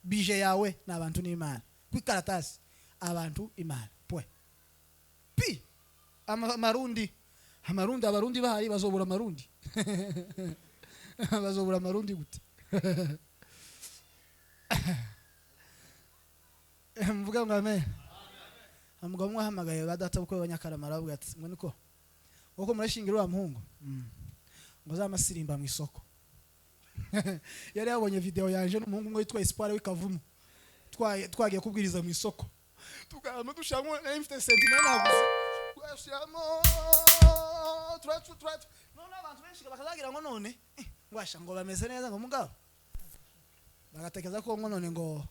Budget yawe ni abantu n'Imana. Ku ikaratasi, abantu, Imana, pwe pi." Amarundi, amarundi, abarundi bahari bazobura amarundi? Bazobura amarundi gute? Mvuga ngo amen. Umugabo umwe ahamagaye ba data bukwe b'Abanyakarama, aravuga ati: "Ngo niko uko murashingira uriya muhungu, ngo zamasirimba mu isoko." Yari yabonye video yanje n'umuhungu umwe witwa Espoir w'Ikavumu, twagiye kubwiriza mu isoko, tukama dushiramo. Nari mfite sentinelle naguze, twashiramo turatu turatu. None abantu benshi bakazagira ngo none ngo asha ngo bameze neza, ngo mugabo bagatekereza ko ngo none ngo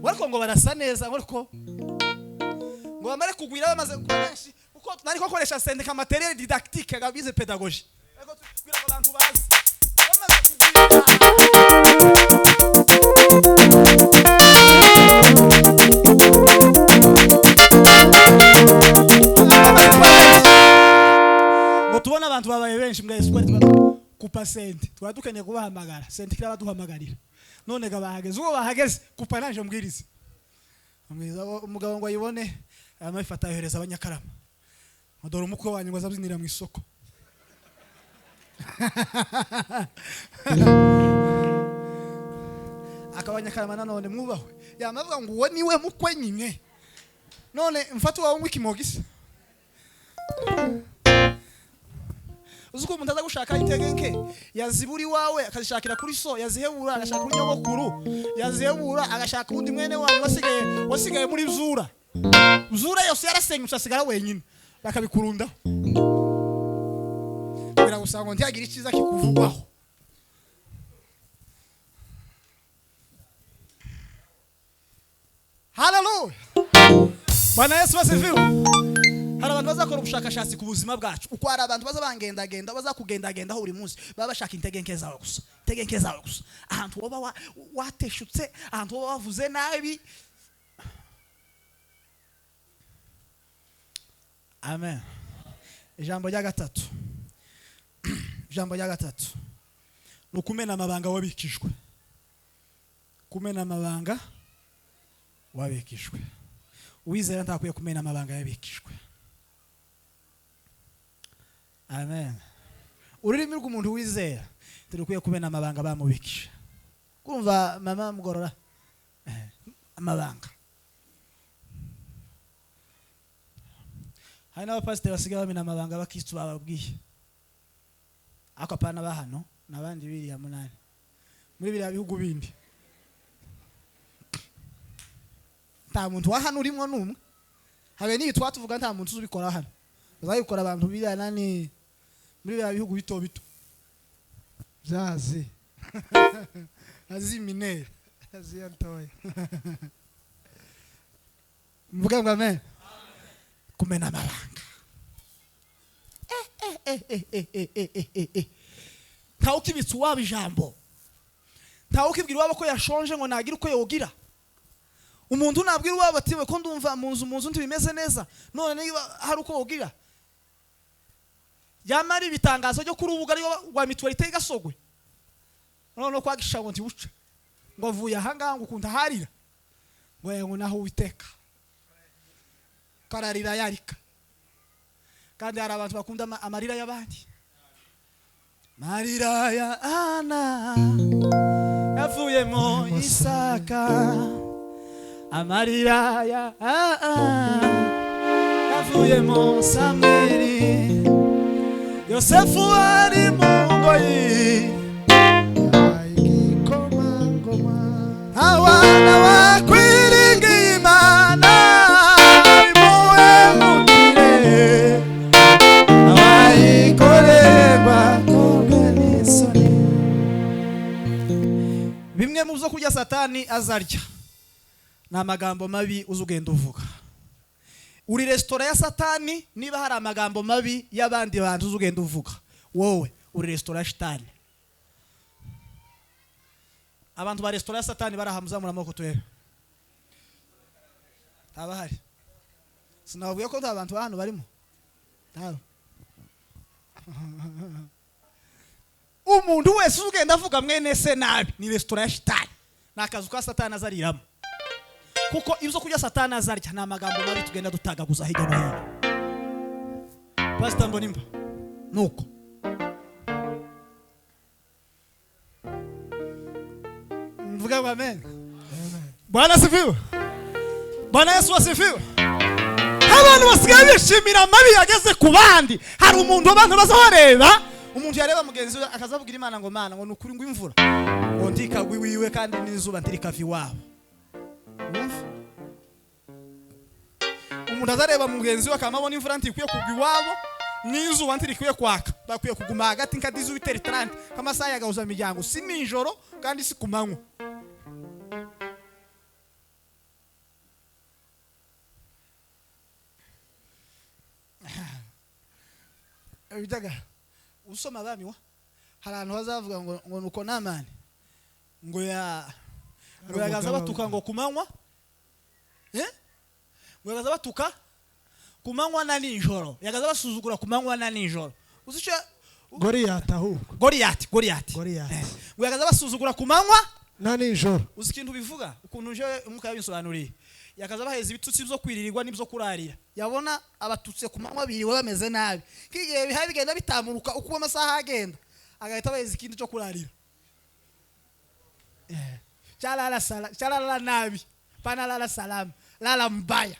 ariko ngo barasa neza, ngo ariko ngo bamare kugwira, bamaze kuba benshi, kuko nari ko koresha syndicat matériel didactique gabize pédagogie, ariko kugira ngo abantu bazi bamaze kugwira. Bamaze kuba benshi, ngo tubone abantu babaye benshi mbwa Yesu kwari kupa sente, twari dukeneye kubahamagara, sente kirabaduhamagarira. None ga bahageze, ubwo bahageze kupa naje mbwirize. Ambwiriza, umugabo ngo ayibone, amabifata yohereza Abanyakarama ngo: "Dore umukwe wanyu ngo azabyinira mu isoko." Akaba Abanyakarama nanone mwubahwe, yamavuga ngo uwo niwe mukwe nyine. None mfate uwawe nk'ikimogisi. Uzi ko umuntu aza gushaka intege nke, yazibura iwawe akazishakira kuri so, yazihebura agashaka kuri nyogokuru, yazihebura agashaka undi mwene wanyu wasigaye muri zura zura yose yarasenyutse, asigara wenyine, bakabikurundaho kugira gusa ngo ntihagire icyiza kikuvugwaho. Haleluya! Bwana Yesu asifiwe. Hari abantu bazakora ubushakashatsi ku buzima bwacu. Uko hari abantu baza bangendagenda, bazakugendagendaho buri munsi, baba bashaka intege nke zawe gusa, intege nke zawe gusa, ahantu woba wateshutse, ahantu woba wavuze nabi. Amen. Ijambo rya gatatu, ijambo rya gatatu ni ukumena amabanga wabikijwe. Kumena amabanga wabikijwe. Uwizera ntakwiye kumena amabanga yabikijwe. Amen. Ururimi rw'umuntu wizera ntirukwiye kumena amabanga bamubikije. Kumva mama mugorora amabanga. Hari n'abapasiteri basigaye bamena amabanga abakristu bababwiye, ariko apana ba hano n'abandi biriya munani muri biriya bihugu bindi. Nta muntu wa hano urimo n'umwe. Habe n'ibi twatuvuga, nta muntu uzubikora hano. Bazabikora abantu biriya nani, muri biriya bihugu bito bito. Byazi. Asie Mineure. Aziya ntoya. Mvuge ngo amen. Kumena amabanga. Eh, eh, eh, eh, eh, eh, eh, eh, eh. Ntawe ukibitsa uwabo ijambo, ntawe ukibwira iwabo ko yashonje ngo nagire uko yogira. Umuntu nabwira iwabo ati: "We ko ndumva mu nzu ntibimeze neza, none niba hari uko wogira." Yamara ibitangazo ryo kuri ubu ariyo wa mutualité igasogwe none kwagisha ngo ntibuce, ngo avuye ahangaha, ngo ukunda harira, ngo ngo naho Uwiteka kararira yarika. Kandi hari abantu bakunda amarira y'abandi. Marira ya Ana yavuyemo Isaka, amarira ya Ana yavuyemo Samweli, Yosefu ari mu ngoyi. Igikomangoma. Abana bakwiringiye Imana imuhemukire, abayikorerwa korwa n'isoni. Bimwe mu byo kurya Satani azarya ni amagambo mabi uza ugenda uvuga. Uri resitora ya Satani niba hari amagambo mabi y'abandi bantu uza ugenda uvuga. Wowe uri resitora ya shitani. Abantu ba resitora ya Satani barahamuzamura amaboko turebe. Ntabahari. Sinababwiye ko nta bantu ba hano barimo? Ntabo. Umuntu wese ugenda avuga mwene se nabi ni resitora ya shitani, ni akazu ka Satani azariramo, kuko ibyo kurya Satani azarya ni amagambo mabi tugenda dutagaguza hirya no hino. Pasita Mbonimba, nuko mvuga ngo amen. Bwana asifiwe. Bwana Yesu asifiwe. Abantu basigaye bishimira amabi yageze ku bandi. Hari umuntu abantu baza bareba, umuntu yareba mugenzi we akazavugira Imana ngo: "Mana," ngo, "ni ukuri," ngo, "imvura," ngo, "ntikagwe iwiwe kandi n'izuba ntirikava iwabo." Wumva? Umuntu azareba mugenzi we akamabona imvura ntikwiye kugwa iwabo n'izuba ntirikwiye kwaka, bakwiye kuguma hagati nka 18h30, nk'amasaha yagahuza miryango, si nijoro kandi si ku manywa. Bijyaga usoma Abami wa hari ahantu bazavuga ngo nuko Namani ngo ya ngo yagaza batuka ngo ku manywa, eh, ngo yagaza batuka ku manywa na nijoro, yagaza basuzugura ku manywa na nijoro. Uzi icyo? Goriyati ahubwo. Goriyati, Goriyati. Goriyati. Eh, ngo yagaza basuzugura ku manywa na nijoro. Uzi ikintu bivuga, ukuntu uje Umwuka yabinsobanuriye? Yakaza baheza ibitutsi byo kwiririrwa n'ibyo kurarira. Yabona abatutse ku manywa biriwe bameze nabi, k'igihe bihaye bigenda bitamuruka uko amasaha agenda, agahita baheza ikindi cyo kurarira. Eh, chalala sala, chalala nabi pana, lala salama, lala mbaya,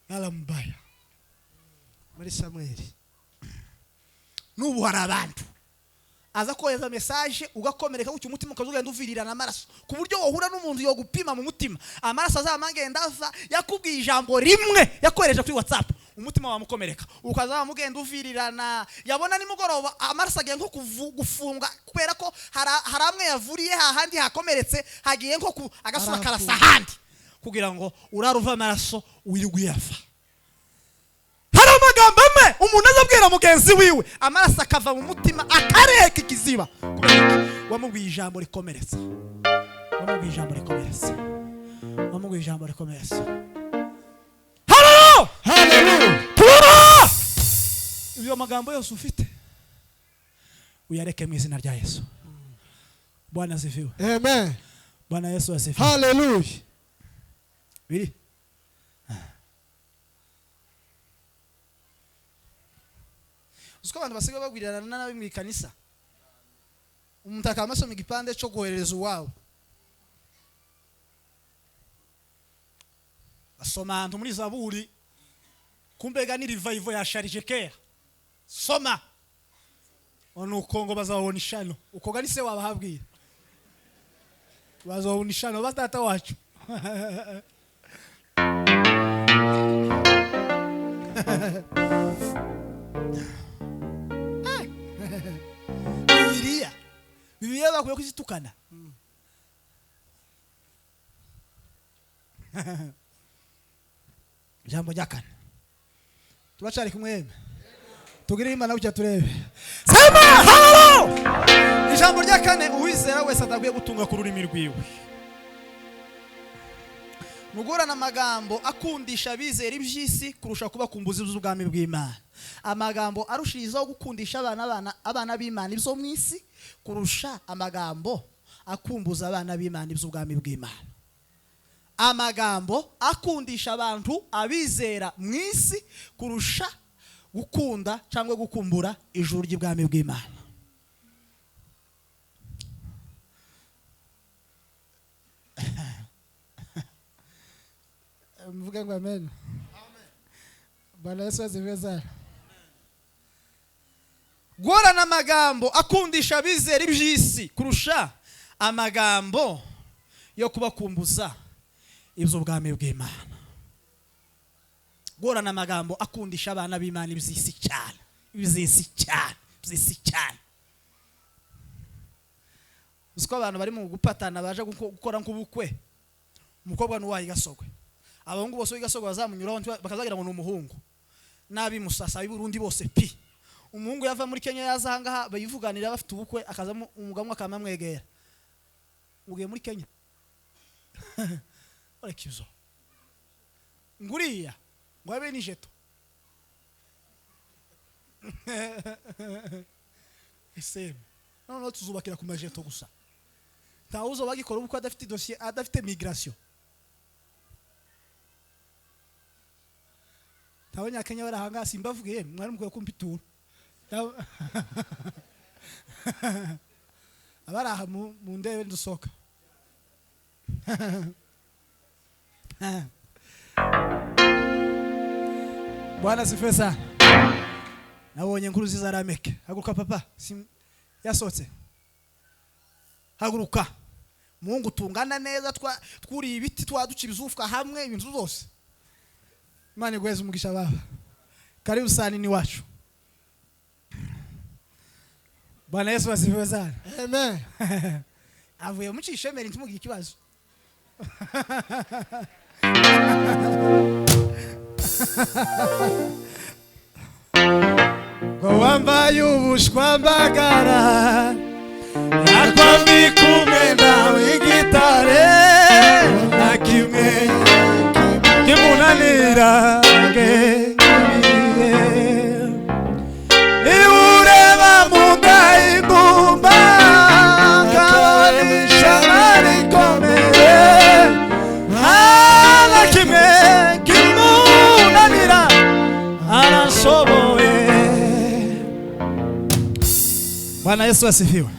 lala mbaya. Muri Samweli. N'ubu hari abantu aza kohereza message ugakomereka gutyo, umutima ukaza ugenda uvirirana amaraso, ku buryo wahura n'umuntu yogupima mu mutima, amaraso azaba agenda ava. Yakubwiye ijambo rimwe yakohereje kuri WhatsApp, umutima wamukomereka ukazaba ugenda uvirirana. Yabona nimugoroba amaraso agiye nko gufunga, kubera ko hari amwe yavuriye hahandi hakomeretse, hagiye nko agasura karasa ahandi, kugira ngo urare uva amaraso, wirirwe uyava. Hari amagambo amwe umuntu azabwira mugenzi wiwe, amaraso akava mu mutima, akareka ikiziba. Kubera iki? Wamubwiye ijambo rikomeretsa, wamubwiye ijambo rikomeretsa, wamubwiye ijambo rikomeretsa. Haleluya! Haleluya! Tura ibyo magambo yose ufite uyareke mu izina rya Yesu. Bwana asifiwe. Amen. Bwana Yesu asifiwe. Haleluya. Biri uzi ko abantu basigaye bagwirirana nabi mu ikanisa, umuntu akaba asoma igipande cyo koherereza uwabo, asoma ahantu muri Zaburi, kumbega ni revival yasharije kera. Soma nuko ngo bazabona ishano. Uko ga ni se wabahabwira, bazabona ishano ba data wacu. Bibiliya, Bibiliya bakwiye kuzitukana. Ijambo rya kane, turacari kumwe, tugire Imana gutya turebe. Sema halo. Ijambo rya kane uwizera wese adakwiye gutunga ku rurimi rwiwe, nugurana amagambo akundisha abizera iby'isi kurusha kubakumbuza iby'ubwami bw'Imana. Amagambo arushirizaho gukundisha abana b'Imana ibyo mu isi kurusha amagambo akumbuza abana b'Imana iby'ubwami bw'Imana. Amagambo akundisha abantu abizera mu isi kurusha gukunda cyangwa gukumbura ijuru ry'ubwami bw'Imana. Mvuge ngo amen. Bwana Yesu asifiwe sana. Guhorana amagambo akundisha abizera iby'isi kurusha amagambo yo kubakumbuza iby'ubwami bw'Imana. Guhorana amagambo akundisha abana b'Imana iby'isi cyane, iby'isi cyane, iby'isi cyane. Uziko abantu bari mu gupatana baje gukora nk'ubukwe, umukobwa n'uwayi gasogwe, abahungu bose b'igasogwe bazamunyuraho bakazagira ngo ni umuhungu, nabi musasa ab'i Burundi bose pi. Umuhungu yava muri Kenya yaza ahangaha bayivuganira bafite ubukwe, akazamo umugabo akamamwegera, ugiye muri Kenya urakizo nguriya ngo abe ni jeto. Ese none tuzubakira ku majeto gusa, ntawuzo bagikora ubukwe adafite dossier, adafite migration. Abanyakenya bari ahangaha simbavugiye, mwari mukwiye kumpitura. Abari aha mu ndebe ndusoka. Bwana asifiwe sana. Nabonye inkuru nziza Rameke. Haguruka papa, yasohotse. Haguruka. Mungu tungana neza, twuriye ibiti, twaduca ibizufwa hamwe, ibintu zose. Imana iguheze umugisha baba. Karibu sana ni wacu. Bwana Yesu asifiwe sana. Amen. Avuye mu cishemere ntimugire ikibazo. Ngo wambaye ubushwambagara yakwambika umwenda w'igitare, nta kimwe kimunanira. Ibureba mu nda y'ingumba kabanisha rikomeye, nta na kimwe kimunanira, arashoboye. Bwana Yesu asifiwe.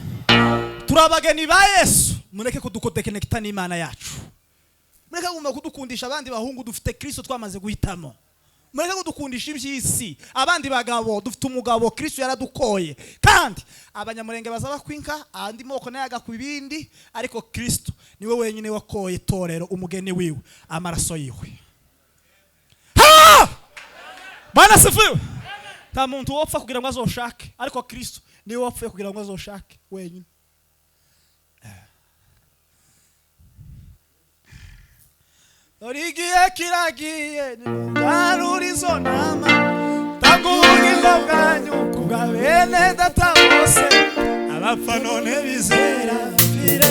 Turi abageni ba Yesu, mureke kudukotekenekita n'Imana yacu. Mureke kuguma kudukundisha abandi bahungu, dufite Kristo twamaze guhitamo. Mureke kudukundisha iby'isi abandi bagabo, dufite umugabo Kristo yaradukoye. Kandi abanyamurenge bazaba kwinka andi moko nayo agakwa ibindi, ariko Kristo niwe wenyine wakoye itorero, umugeni wiwe, amaraso yiwe. Ha! Bwana asifiwe. Nta muntu wopfa kugira ngo azoshake, ariko Kristo niwe wapfuye kugira ngo azoshake wenyine. Dore igihe kiragiye, nimugarure izo ntama, tanga ubugingo bwanyu kubwa bene data bose, abapfa none bizera bapfire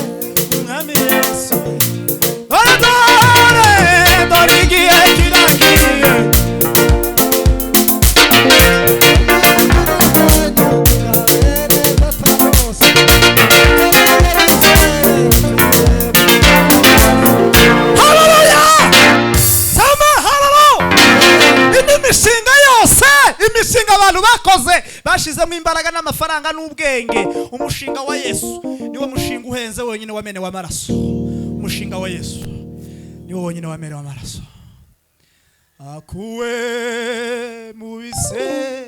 umwami Yesu. Dore dore, dore igihe kiragiye, imishinga yose, imishinga abantu bakoze bashizemo imbaraga n'amafaranga n'ubwenge, umushinga wa Yesu niwo mushinga uhenze wenyine wamenewe amaraso. Umushinga wa Yesu niwo wonyine wamenewe amaraso. Akuwe mu bise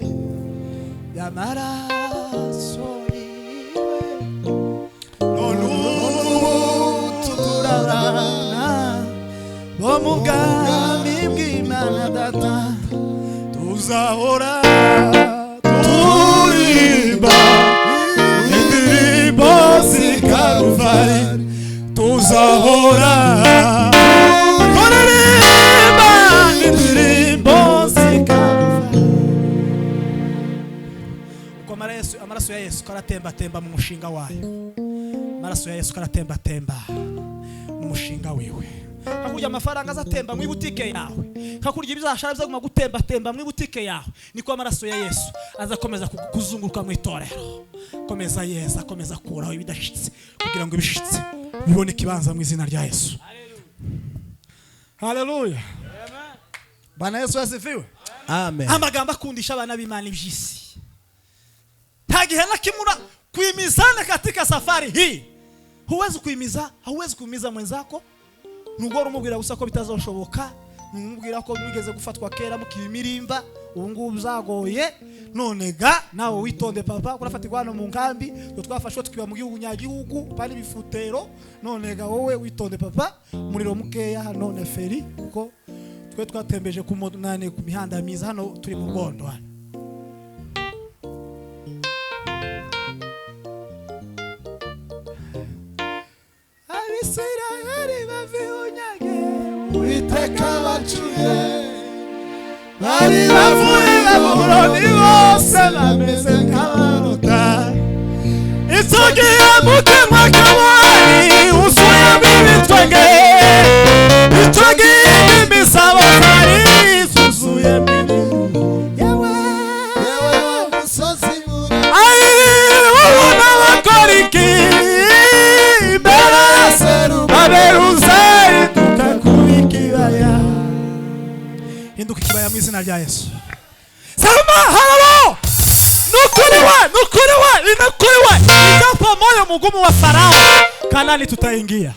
by'amaraso yiwe, none ubu turarana Mu bwami bw'Imana Data tuzahora turirimba indirimbo z'i Karuvari, tuzahora turirimba indirimbo z'i Karuvari. Uko amaraso ya Yesu karatembatemba mu mushinga wayo, amaraso ya Yesu karatembatemba mu mushinga wiwe. Hakurya amafaranga azatemba mu ibutike yawe, hakurya ibizashara bizaguma gutembatemba mu ibutike yawe, niko amaraso ya Yesu azakomeza kuzunguruka mu itorero. Komeza Yesu akomeza kuraho ibidashitse kugira ngo ibishitse bibone ikibanza mu izina rya Yesu. Haleluya. Bwana Yesu asifiwe. Amen. Amagambo akundisha abana b'Imana iby'isi. Nta gihe na kimwe kuimizana katika safari hii. Huwezi kuimiza, hauwezi kuimiza mwenzako. Nubwo umubwira gusa ko bitazoshoboka, numubwira ko mwigeze gufatwa kera mukimirimba, ubu ngubu byagoye, none ga nawe witonde papa, urafatirwa hano mu nkambi, twe twafashwe tukiba mu gihugu nyagihugu, pari bifutero, none ga wowe witonde papa, umuriro mukeya hano ne feri, kuko twe twatembeje ku nane ku mihanda myiza hano turi mu Rwondo hano. Abisirayeli bavihunyage Uwiteka bacuye bari bavuye i Babuloni bose bameze nk'abarota. Icyo gihe mutima kabari wuzuyemo ibitwenge, icyo gihe imisabo zari zuzuyemo ibintu. Yewe yewe wa musozi muremure Ai, ubona bakora iki imbere ya Aberuza hinduka kuba ikibaya, hinduka ikibaya mu izina rya Yesu. Sema halo, nukuri we, nukuri we, inukuri we. Ijapo moyo mugumu wa Farao, Kanani tutaingia.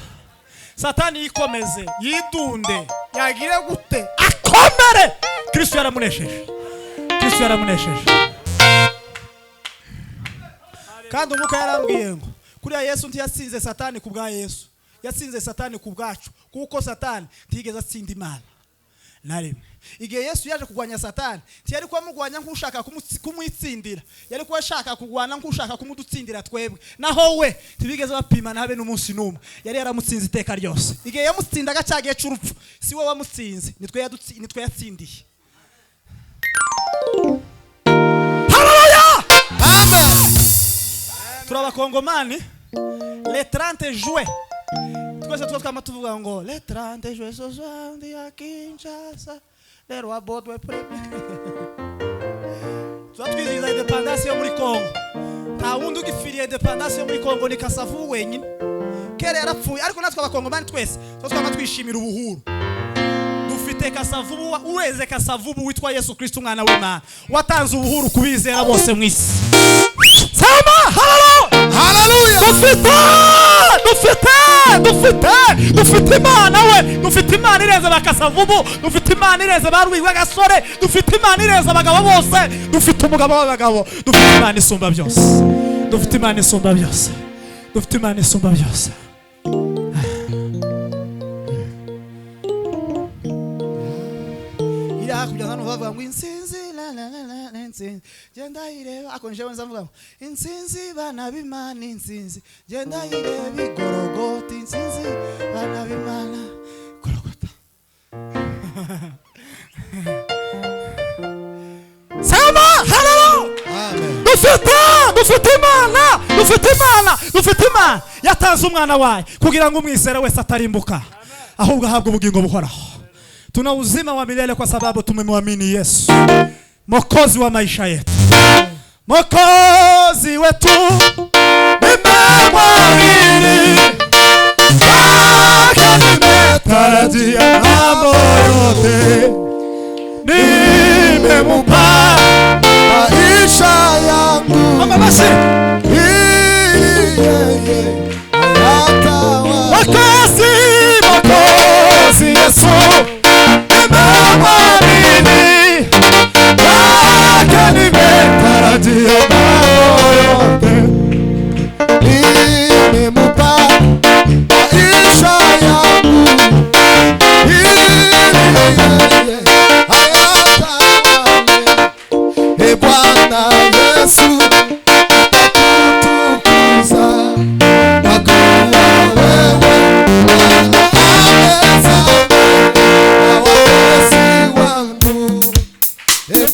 Satani yikomeze, yidunde, yagire gute, akomere. Kristo yaramunesheje, Kristo yaramunesheje. Kandi umwuka yarambwiye ngo kuriya Yesu ntiyatsinze Satani ku bwa Yesu, yatsinze Satani ku bwacu, kuko Satani ntiyigeze atsinda Imana na rimwe. Igihe Yesu yaje kurwanya Satani, ntiyari kumurwanya nk'ushaka kumwitsindira, yari kuba ashaka kurwana nk'ushaka kumudutsindira twebwe. Naho we ntibigeze bapimana habe n'umunsi n'umwe, yari yaramutsinze iteka ryose. Igihe yamutsindaga cya gihe cy'urupfu, si we wamutsinze, nitwe yatsindiye. Haleluya! Amen. Turi abakongomani, le 30 juin twese tuba twama tuvuga ngo le 30 juin ce soir ndi à Kinshasa, le roi Baudouin premier. Tuba twizihiza independance yo muri Congo. Nta wundi ugifiriye independance yo muri Congo, ni Kasavubu wenyine. Kera yarapfuye, ariko natwe abakongomani twese tuba twama twishimira ubuhuru. Dufite Kasavubu, ureze Kasavubu witwa Yesu Kristo umwana w'Imana, watanze ubuhuru kubizera bose mu isi. Sema haleluya! Haleluya. Dufite, dufite, dufite, dufite Imana we, dufite Imana irenze abakasavubu, dufite Imana irenze ba Rwibagasore, dufite Imana irenze abagabo bose, dufite umugabo w'abagabo, dufite Imana isumba byose, dufite Imana isumba byose, dufite Imana isumba byose. Iri hakurya hano bavuga ngo intsinzi la la la la intsinzi, genda yireba. Ako njewe nzavuga ngo intsinzi bana b'Imana, intsinzi genda yireba igorogota, intsinzi bana b'Imana gorogota. Sema haleluya! Amen. Dufite, dufite Imana, dufite Imana, dufite Imana yatanze umwana wayo kugira ngo umwizera wese atarimbuka, ahubwo ahabwe ubugingo buhoraho. Tuna uzima wa milele kwa sababu tumemwamini Yesu, Mwokozi wa maisha yetu. Mwokozi wetu nimemwamini, kwake nimetarajia mambo yote, nimemupa Maisha yangu mama basi. ili yeye ayatawale. Mwokozi, Mwokozi Yesu nimemwamini, kwake nimetarajia mambo yote. Nimemupa maisha yangu ili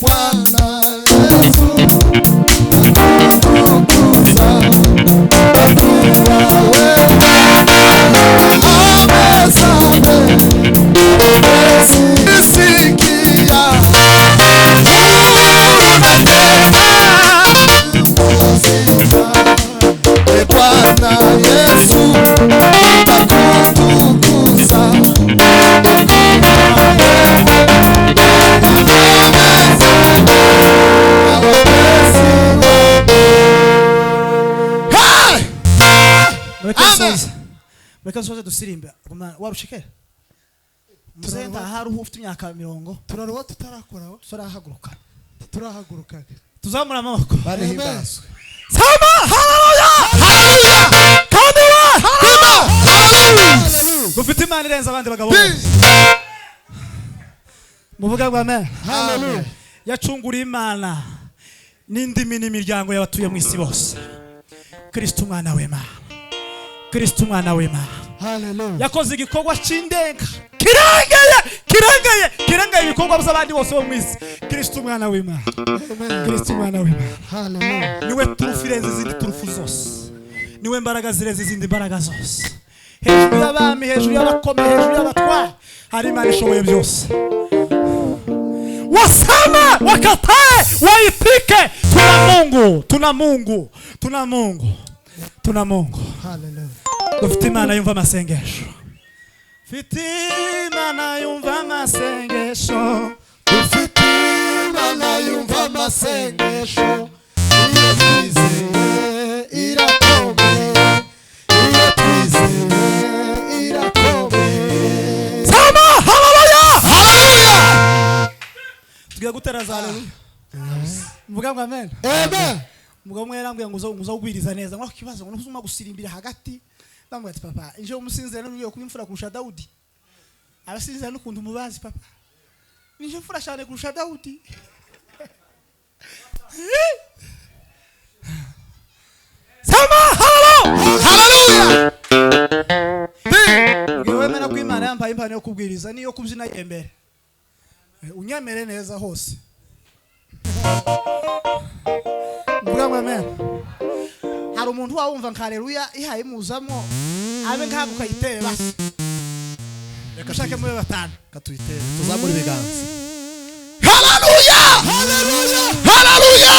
Bwana Yesu, nakutukuza kwa kuwa wewe amesame sikia E Bwana Yesu, nakutukuza. Hey! Mureke Amen. nsoze, mureke nsoze dusirimbe. Warushike muzehe, ntahari ufite imyaka 40. Turaruha tutarakoraho. Turahaguruka. Turahaguruka. Tuzamura amaboko. Barihimbazwe. Sema haleluya, Haleluya! kandi we Bima! Haleluya! dufite Imana irenze abandi bagabo bose. Muvuga ngo amen. Haleluya! Yacunguriye Imana n'indimi n'imiryango y'abatuye mu isi bose. Kristo umwana w'Imana, Kristo umwana w'Imana. Haleluya. Yakoze igikorwa cy'indenga kirengeye, kirengeye, kirengeye ibikorwa by'abandi bose bo mu isi. Kristo umwana w'Imana. Amen. Kristo umwana w'Imana. Haleluya. Niwe turufu irenze izindi turufu zose, niwe mbaraga zirenze izindi mbaraga zose. Hejuru y'abami, hejuru y'abakomeye, hejuru y'abatware hari Imana ishoboye byose. Waseme wakatae waitike, tuna Mungu, tuna Mungu, tuna Mungu, tuna Mungu. Haleluya. Dufite Imana yumva amasengesho. Mfite Imana yumva amasengesho. Dufite Imana yumva amasengesho, iyo twizeye irakomeye, iyo twizeye irakomeye. Sema haleluya. Haleluya! Tugiye gutera za haleluya. Mvuga ngo amen. Amen. Umugabo umwe yarambwiye ngo uzo ugwiriza neza, ngo kibazo ngo nuzuma gusirimbira hagati. Ndamubwira ati papa, ije umusinzira n'ugiye kuba imfura kurusha Dawudi. Abasinzira n'ukuntu mubazi papa, nije mfura cyane kurusha Dawudi. Sema halo. Haleluya! Ngiye wemera ko Imana yampaye impano yo kubwiriza niyo kubyina yembere, unyemere neza hose. Mvuga ngo amen. Hari umuntu wawumva nka haleluya ihaye muzamo abe nkago kayitere basi. Reka ushake muri batanu. Katuyitere, tuzamure ibiganza. Haleluya! Haleluya! Haleluya!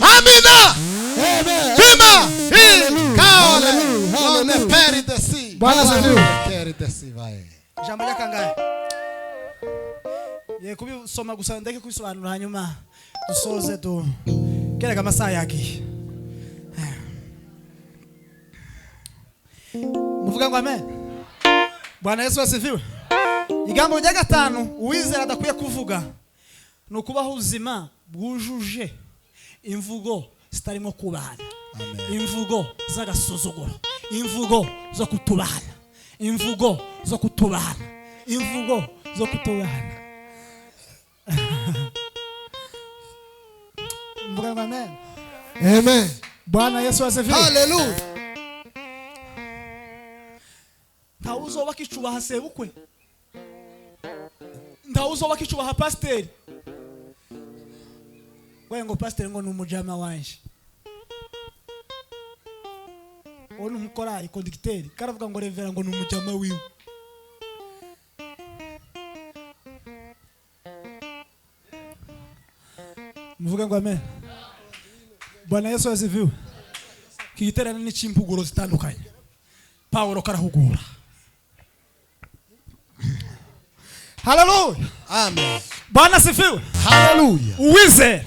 Amina! Amen. Bima! Hi! Kaole! Hallelujah. Lone Hallelujah. peri de si. Bwana asifiwe. Peri de si vae. Ijambo ryakangahe? Ye kubisoma gusa ndeke kubisobanura, hanyuma dusoze du kereka amasaha yagiye. Muvuga ngo amen. Bwana Yesu asifiwe. Igambo rya gatanu uwizera adakwiye kuvuga ni ukubaho ubuzima bwujuje imvugo zitarimo kubahana, imvugo z'agasuzuguro, imvugo zo kutubahana, imvugo zo kutubahana, imvugo zo kutubahana. Mvuga ngo amen. Amen. Bwana Yesu asifiwe. Haleluya! Ntawe uzoba akicubaha sebukwe, ntawe uzoba akicubaha pasiteri. Ngo pasiteri ngo ni umujama wanje, uwo ni umukorari kondikiteri karavuga ngo revera ngo ni umujama wiwe. Muvuge ngo amen. Bwana Yesu asifiwe. Iki giterane ni cy'impuguro zitandukanye. Pawulo karahugura. Haleluya. Amen. Bwana asifiwe. Haleluya. Uwizera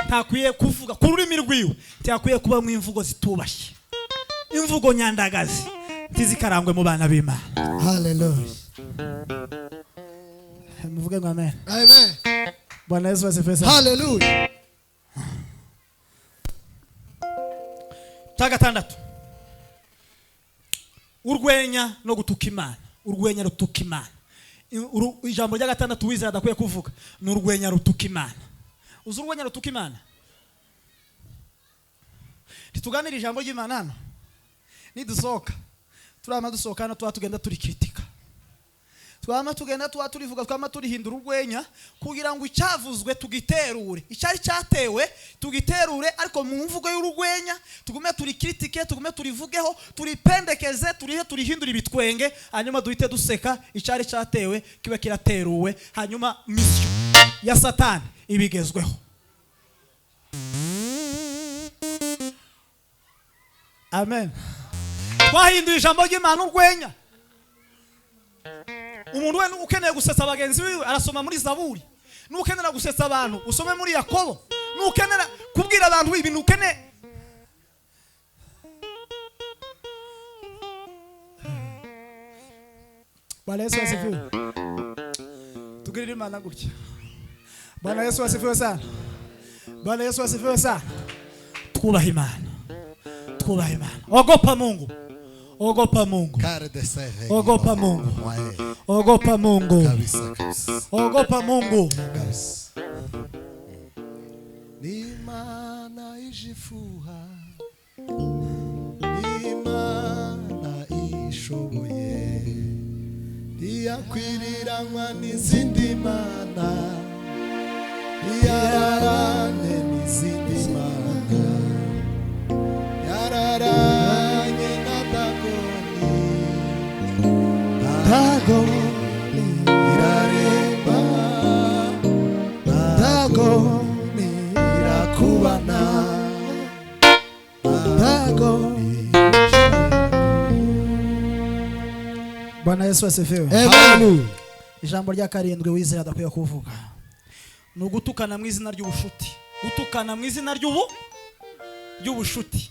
ntakwiye kuvuga ku rurimi rwiwe, ntakwiye kuba mu imvugo zitubashye, imvugo nyandagazi ntizikarangwe mu bana b'Imana. Haleluya. Muvuge ngo amen. Amen. Bwana Yesu asifiwe sana. Haleluya. Cya gatandatu, urwenya no gutuka Imana. Urwenya rutuka Imana. Ijambo rya gatandatu uwizera adakwiye kuvuga ni urwenya rutuka Imana. Uzi urwenya rutuka Imana? Ntituganire ijambo ry'Imana hano, nidusohoka turama dusohoka hano tuba tugenda turikritika. Twama tugenda tuba turivuga, twama turihindura urwenya kugira ngo icyavuzwe tugiterure, icyari cyatewe tugiterure, ariko mu mvugo y'urwenya tugume turikritike, tugume turivugeho, turipendekeze, turihe, turihindure ibitwenge, hanyuma duhite duseka. Icyari cyatewe kiba kirateruwe, hanyuma mission ya Satani ibigezweho. Amen. Twahinduye ijambo ry'Imana urwenya. Umuntu we ukeneye gusetsa bagenzi biwe arasoma muri Zaburi, n'ukenera gusetsa abantu usome muri Yakobo, n'ukenera kubwira abantu ibintu ukeneye. Bwana Yesu asifiwe. Tugirire Imana gutya. Bwana Yesu asifiwe sana. Bwana Yesu asifiwe sana. Twubahe Imana, twubahe Imana. Ogopa Mungu, ogopa Mungu, Kare de seve. Ogopa Mungu. Mwae. Ogopa Mungu, Kabisa kabisa. ogopa Mungu. Kabisa. Ni Imana ijifuha, ni Imana ishoboye, ntiyakwiriranwa n'izindi mana, ntiyararanye n'izindi mana, yararanye na Dagoni, Dagoni iraremba, Dagoni irakubana, Dagoni. Bwana Yesu asifiwe. Amen. Ijambo rya karindwi wizera adakwiye kuvuga ni ugutukana mu izina ry'ubushuti. Gutukana mu izina ry'ubushuti.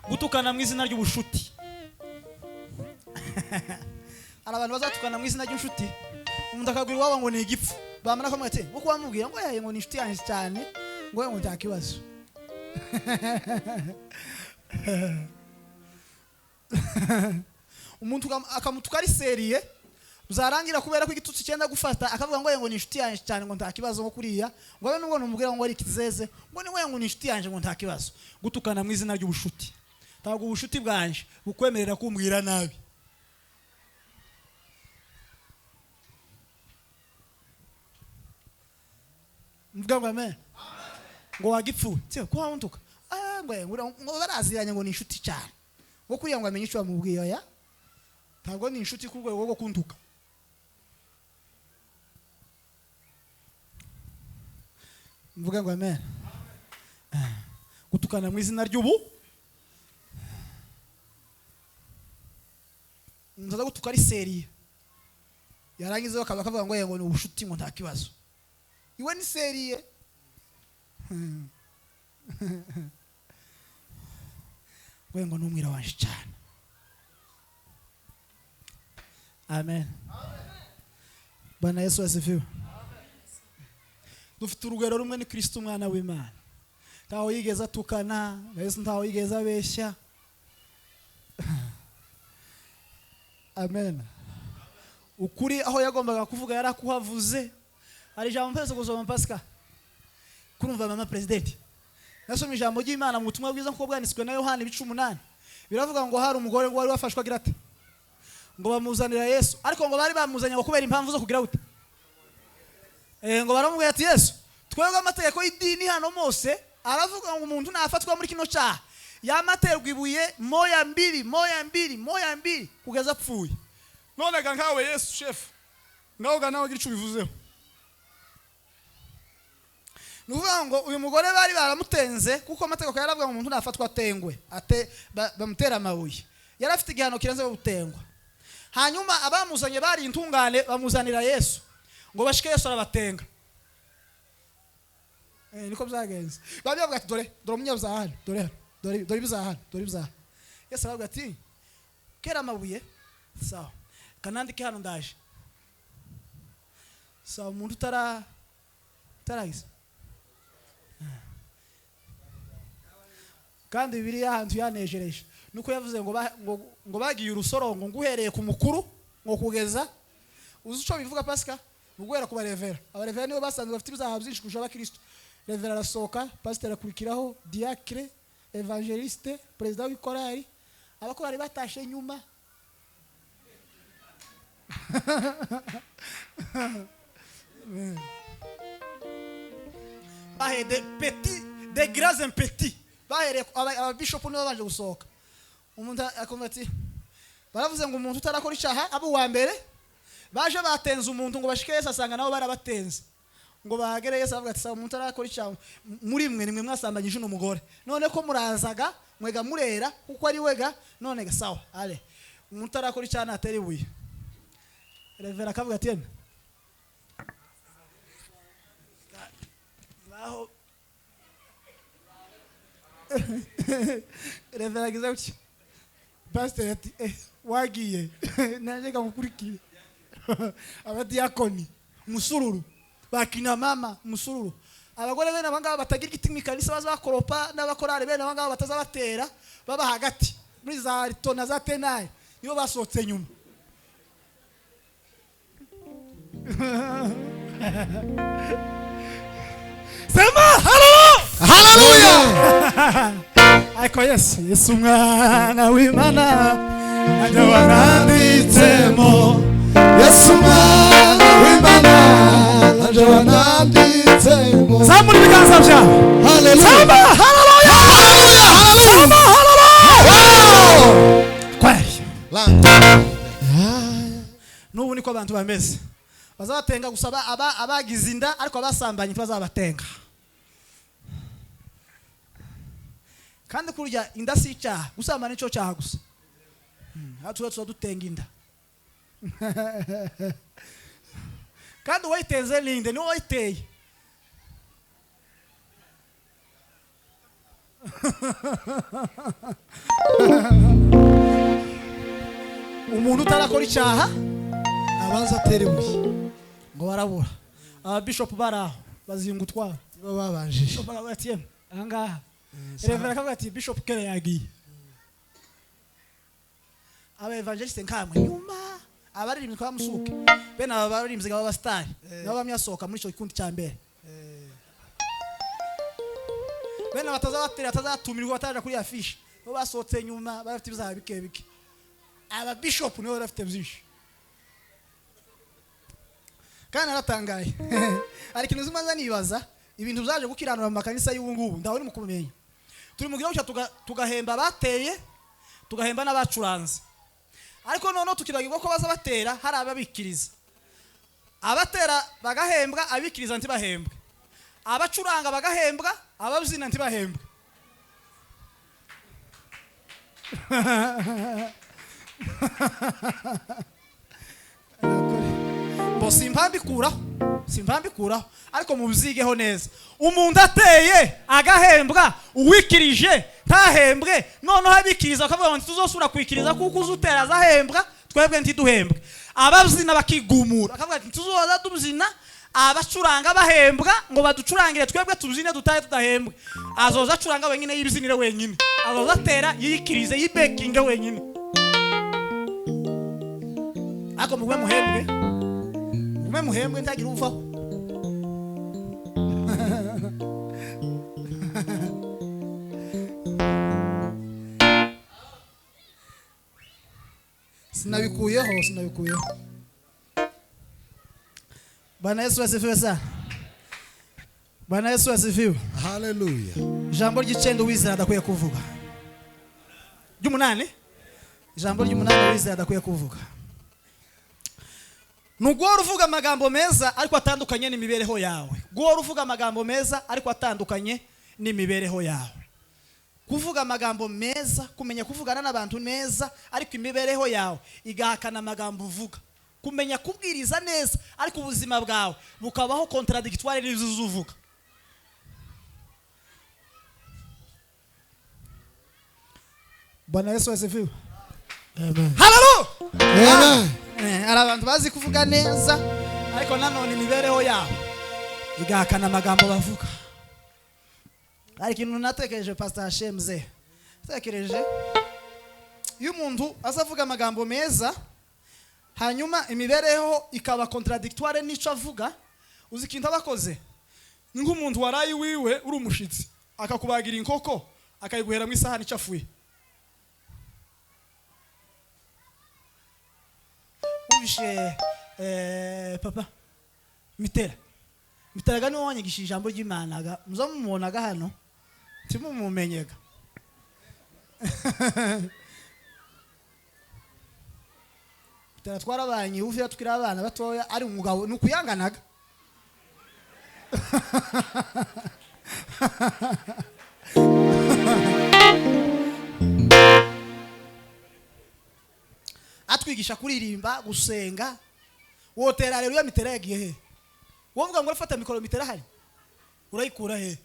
Gutukana mu izina ry'ubushuti. Hari abantu bazatukana mu izina ry'inshuti, umuntu akabwira iwabo ngo ni igipfu, bamara kumwe ati uko wamubwira ngo yaye ngo ni inshuti yanjye cyane, ngo ngo nta kibazo. Umuntu akamutuka ari seriye, uzarangira kubera ko igitutsi cyenda gufata akavuga ngo ngo ni inshuti yanjye cyane, ngo nta kibazo, ngo kuriya ngo abe nubwo numubwira ngo ari ikizeze, ngo ni ngo ni inshuti yanjye, ngo nta kibazo. Gutukana mu izina ry'ubushuti. Ntabwo ubushuti bwanje bukwemerera kumbwira nabi. Mvuga ngo amen. Ngo wagipfuwe tse ko wawuntuka, ah ngo ngo baraziranye ngo ni inshuti cyane, ngo kuriya ngo amenye icyo bamubwiye. Oya, ntabwo ni inshuti ku rwego rwo kuntuka. Mvuga ngo amen. Gutukana mu izina ry'ubu, nzaza gutuka ari seriye, yarangiza bakaba bakavuga ngo ngo ni ubushuti, ngo nta kibazo. Iwe ni seriye. Ngo ni umwira wanje cyane. Amen. Bwana Yesu asifiwe. Dufite urugero rumwe, ni Kristo umwana w'Imana. Ntaho yigeze atukana, Yesu ntaho yigeze abeshya. Amen. Ukuri aho yagombaga kuvuga yarakuhavuze. Hari ijambo mpeze gusoma Pasika kurumva mama president. Nasomye ijambo ry'Imana mu butumwa bwiza nkuko bwanditswe na Yohana ibice 8. Biravuga ngo hari umugore wari wafashwe agira ate, ngo bamuzanira Yesu, ariko ngo bari bamuzanye ngo kubera impamvu zo kugira gute, ngo baramubwira ati Yesu, twebwe amategeko y'idini hano Mose aravuga ngo umuntu nafatwa muri kino cyaha yamaterwa ibuye moya mbili moya mbili moya mbili kugeza apfuye. None ga nkawe Yesu chef, ngaho ga nawe gira bivuzeho. Nuvuga ngo uyu mugore bari baramutenze kuko amategeko yaravuga ngo umuntu nafatwa atengwe, ate bamutera amabuye. Yari afite igihano kirenze gutengwa. Hanyuma abamuzanye bari intungane bamuzanira Yesu ngo bashike Yesu arabatenga. Niko byagenze. Babivuga ati dore dore umunyabyaha hano, dore dore dore ibyaha hano, dore ibyaha. Yesu aravuga ati kera amabuye, sawa, kanandike hano ndaje. Sawa, umuntu utaragize. Kandi Bibiliya ahantu yanejereje nuko yavuze ngo ngo bagiye urusorongo nguhereye ku mukuru ngo kugeza uzi ico bivuga Pasika, uguhera ku barevera. Abarevera nibo basanzwe bafite ibyaha byinshi kurusha abakristo. Revera arasohoka, pasiteri akurikiraho, diacre, evangeliste, perezida w'ikorari. Abakorari batashe nyuma. Bahe de petit de grands en petit, bahereye ababishopu nibo babanje gusohoka. Umuntu akumva ati baravuze ngo umuntu utarakora icyaha abe uwa mbere. Baje batenze umuntu ngo bashike Yesu, asanga nabo barabatenze ngo bahagere Yesu avuga ati: "Sawa, umuntu utarakora icyaha muri mwe nimwe mwasambanyije uno mugore, none ko murazaga mwega murera kuko ari wega, none ga sawa, ale umuntu utarakora icyaha natera ibuye." Revera akavuga ati: "Yemwe naho." Revera agize gutya, pasiteri ati: "Eh, wagiye nanjye kamukurikire." Abadiyakoni musururu, bakina mama musururu, abagore bene abangaba batagira igiti mu ikanisa baza bakoropa, n'abakorari bene abangaba batazabatera baba hagati muri za rito na za tenayi, nibo basohotse nyuma. Sema haleluya! Haleluya! Ariko Yesu, Yesu umwana w'Imana ajya wananditsemo. Yesu umwana w'Imana nanje wananditsemo. Zamura ibiganza byawe. Haleluya! Sema haleluya! Haleluya! Haleluya! Sema haleluya! Wow! Kweli. Lango. N'ubu niko abantu bameze, bazabatenga gusa abagize inda, ariko abasambanye ntibazabatenga. Kandi kurya inda si icyaha, gusambana nicyo cyaha gusa. Aho tuba tuba dutenga inda, kandi uwayitenze ninde? Niwe wayiteye. Umuntu utarakora icyaha abanza atera ibuye. Ngo barabura ababishopu bari aho bazinga utwabo. Nibo babanjije. Bishop akavuga ati: "Yemwe ahangaha." Reverend akavuga ati: "Bishop Kere yagiye." Aba evangeliste nkamwe nyuma, abaririmbyi kwa musuke, bene aba baririmbyi baba star nabo bamwe yasohoka muri icyo gikundi cya mbere. Bene batazabatera, batazatumirwa, bataja kuri affiche, bo basohotse nyuma, bafite ibyaha bike bike. Aba bishop nibo bari bafite byinshi. Kandi naratangaye, hari ikintu zimaze nibaza, ibintu byaje gukiranura mu makanisa y'ubu ngubu. Ndawe ni mu kumenya turi mu gihugu cyacu, tugahemba abateye, tugahemba n'abacuranze, ariko noneho tukibagirwa ko baza batera hari ababikiriza. Abatera bagahembwa, abikiriza ntibahembwe. Abacuranga bagahembwa, ababyina ntibahembwe. Bo simpambikuraho, simpambikuraho, ariko mubyigeho neza. Umuntu ateye agahembwa, uwikirije ntahembwe. Noneho abikiriza bakavuga ngo ntituzosubira kwikiriza kuko uzi utera azahembwa, twebwe ntiduhembwe. Ababyina bakigumura, bakavuga ati ntituzoza tubyina abacuranga bahembwa, ngo baducurangire twebwe tubyine dutahe tudahembwe. Azoza acuranga wenyine, yibyinire wenyine, azoza atera yiyikirize, yibekinge wenyine, ariko mugume muhembwe, mugume muhembwe, ntihagire uvaho. Sinabikuyeho, sinabikuyeho. Bwana Yesu asifiwe sana! Bwana Yesu asifiwe! Haleluya! Ijambo ry'icenda uwizera adakwiye kuvuga, ry'umunani, ijambo ry'umunani uwizera adakwiye kuvuga ni uguhora uvuga amagambo meza ariko atandukanye n'imibereho yawe. Guhora uvuga amagambo meza ariko atandukanye n'imibereho yawe. Kuvuga amagambo meza, kumenya kuvugana n'abantu neza, ariko imibereho yawe igahakana amagambo uvuga. Kumenya kubwiriza neza, ariko ubuzima bwawe bukabaho contradictoire n'ibyo uvuga. Bwana Yesu asifiwe! Amen. Haleluya! Amen. Hari abantu bazi kuvuga neza, ariko nanone imibereho yabo igahakana amagambo bavuga. Hari ikintu natekereje, Pastor Hashemze, natekereje: iyo umuntu aza avuga amagambo meza, hanyuma imibereho ikaba contradictoire n'ico avuga, uzi ikintu aba akoze? Ni nk'umuntu waraye iwiwe uri umushitsi, akakubagira inkoko, akayiguhera mu isahani icafuye. Numvishe papa Mitera. Miteraga niwe wanyigishije ijambo ry'Imana ga muza mumubonaga hano timumumenyega. Mitera twarabanye uvira tukiri abana batoya, ari umugabo nukuyanganaga. Atwigisha kuririmba, gusenga. Wotera haleluya Mitera yagiye he? Wovuga ngo urafata mikoro Mitera hari urayikura he?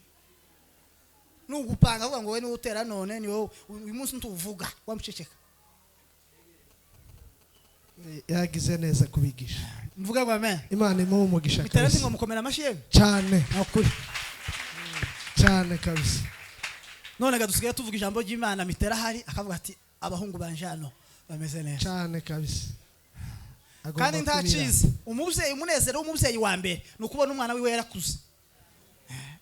Nugupanga avuga ngo we niwe utera none ni wowe uyu munsi ntuvuga wamuceceka. Yagize neza kubigisha. Mvuga ngo amen. Imana imuhe umugisha Mitera kabisa. Ngo mukomera amashyi yewe. Cyane. Nukuri. Cyane kabisa. None ga dusigaye tuvuga ijambo ry'Imana Mitera hari akavuga ati abahungu banje hano bameze neza. Cyane kabisa. Kandi nta cyiza umubyeyi, umunezero w'umubyeyi wa mbere ni ukubona umwana wiwe yarakuze.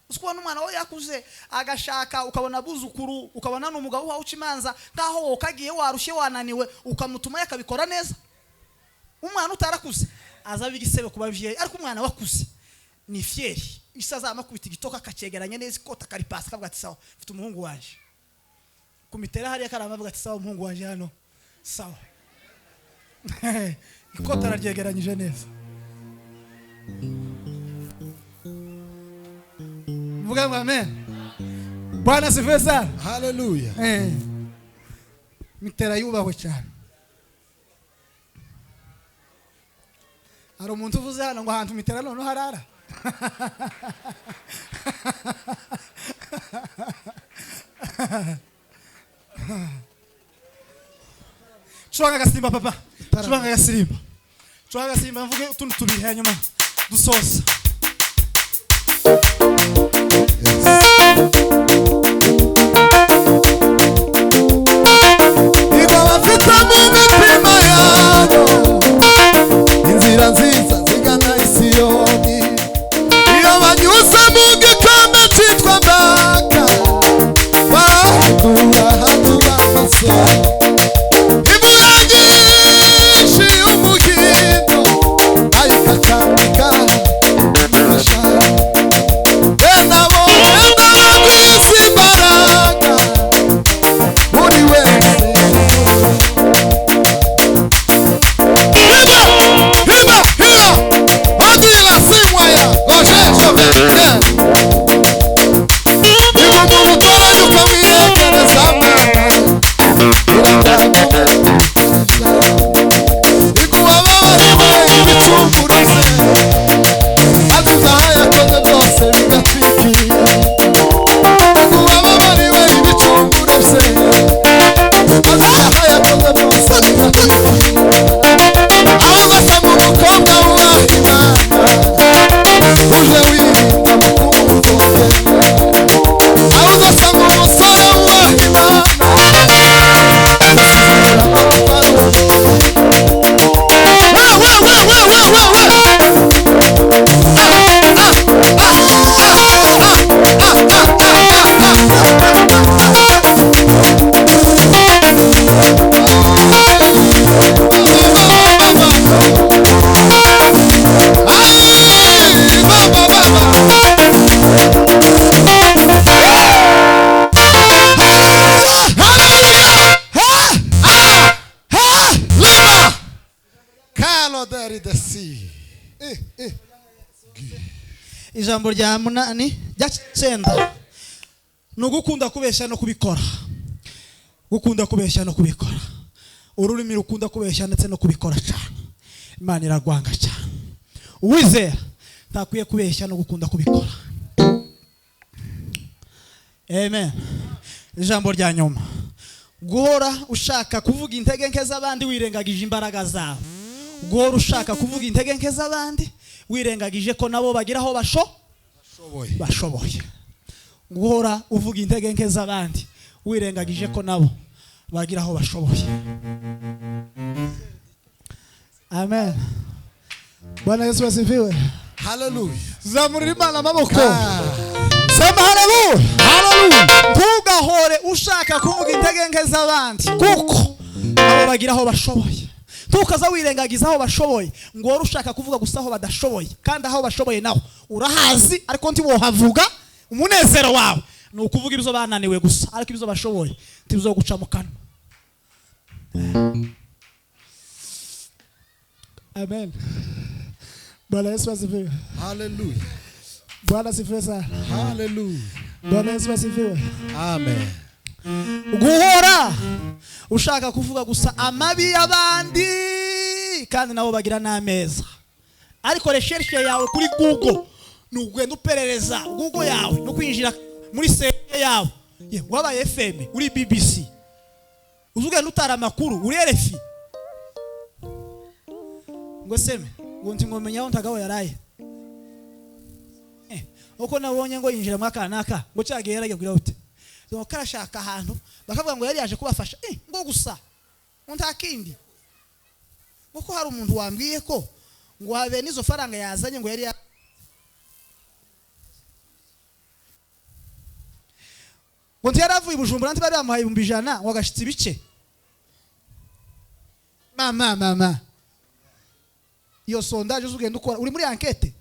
Ukubona umwana we yakuze agashaka, ukabona abuzukuru, ukabona n'umugabo wawe uca imanza nkaho wowe ukagiye warushye wananiwe ukamutuma yakabikora neza. Umwana utarakuze azaba igisebe ku babyeyi, ariko umwana wakuze ni fieri. Isa azamakubita igitoka akacyegeranya neza ikota akaripasa akavuga ati sawa mfite umuhungu wanje. Kumitera hariya karama avuga ati sawa umuhungu wanje hano sawa. Ikota araryegeranyije neza. Mvuga ngo amen. Bwana asifiwe sana. Haleluya. Mitera yubahwe cyane. Hari umuntu uvuze hano ngo ahantu Mitera none harara. Curanga agasimba papa. Curanga agasimba. Curanga agasimba mvuge utuntu tubiri hanyuma dusoza. Iba bafite mu mitima yabo inzira nziza zigana i Siyoni, iyo banyuze mu gikombe cyitwa Baka barahindura handura amaso. Imvura nyinshi y'umuhindo ayikakambika imigisha, bene abo benda bagwiza imbaraga buri wese. Hiba, hiba, hila, badila simwaya, goje, jove, Ibumu butoranye ukamwiyegereza Mana, iguha ababariwe ibicumuro bye, maze ibyaha yakoze byose bigatwikira. Iguha ababariwe ibicumuro bye, maze ibyaha yakoze byose bigatwikira. Aho uzasanga umukobwa wubaha Imana, uje wirinda mu kumuvogera. Aho uzasanga umusore wubaha Imana, we we we we we we we. Ah, ah, ah, ah, ah, ah, ah, ah, ah. Ay, baba, baba. Hallelujah! Ha! Ah! Ha! Lima! Calo deri de si. Ijambo rya munani rya cyenda ni ugukunda kubeshya no kubikora. Gukunda kubeshya no kubikora. Ururimi rukunda kubeshya ndetse no kubikora cyane. Imana iragwanga cyane. Uwizera ntakwiye kubeshya no gukunda kubikora. Amen. Ijambo rya nyuma, guhora ushaka kuvuga intege nke z'abandi wirengagije imbaraga zabo. Guhora ushaka kuvuga intege nke z'abandi wirengagije ko nabo bagira aho bashoboye. Guhora uvuga intege nke z'abandi wirengagije ko nabo bagira aho bashoboye. Amen. Bwana Yesu asifiwe. Hallelujah. Zamurira Imana amaboko. Sema haleluya. Hallelujah. Ntugahore ushaka kuvuga intege nke z'abandi kuko nabo bagira aho bashoboye. Tukaza wirengagiza aho bashoboye ngo wari ushaka kuvuga gusa aho badashoboye, kandi aho bashoboye naho urahazi, ariko ntiwohavuga. Umunezero wawe ni ukuvuga ibyo bananiwe gusa, ariko ibyo bashoboye ntibizoguca mu kanwa. Amen. Bwana Yesu asifiwe. Haleluya. Bwana asifiwe sana. Haleluya. Bwana Yesu asifiwe. Amen. Guhora ushaka kuvuga gusa amabi y'abandi, kandi nabo bagira n'ameza, ariko recherche yawe kuri Google ni ugenda uperereza Google yawe no kwinjira muri sete yawe. Ye, wabaye FM, uri BBC, uzi ugenda utara amakuru, uri RFI, ngo seme ngo nti ngomenya aho ntagaho yaraye. Uko nabonye ngo yinjira mu aka n'aka, ngo cyagiye yaragiye kugira ute, ngo karashaka ahantu bakavuga ngo yari yaje kubafasha, ngo gusa ngo nta kindi, ngo ko hari umuntu wambwiye ko ngo habe n'izo faranga yazanye ngo yari ngo ntiyari avuye i Bujumbura, ntibari bamuhaye 100,000 ngo agashitsa ibice. Mama mama, iyo sondage uzugenda ukora uri muri enquête,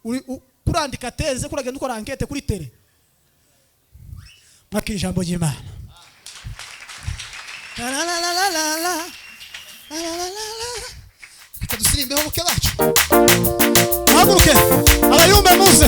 uri kurandika teze, kuragenda ukora enquête kuri tele. Mwakira ijambo ry'Imana. La la la la la la la. La la la la la. Reka dusirimbeho buke bacu. Muhaguruke abayumbe muze.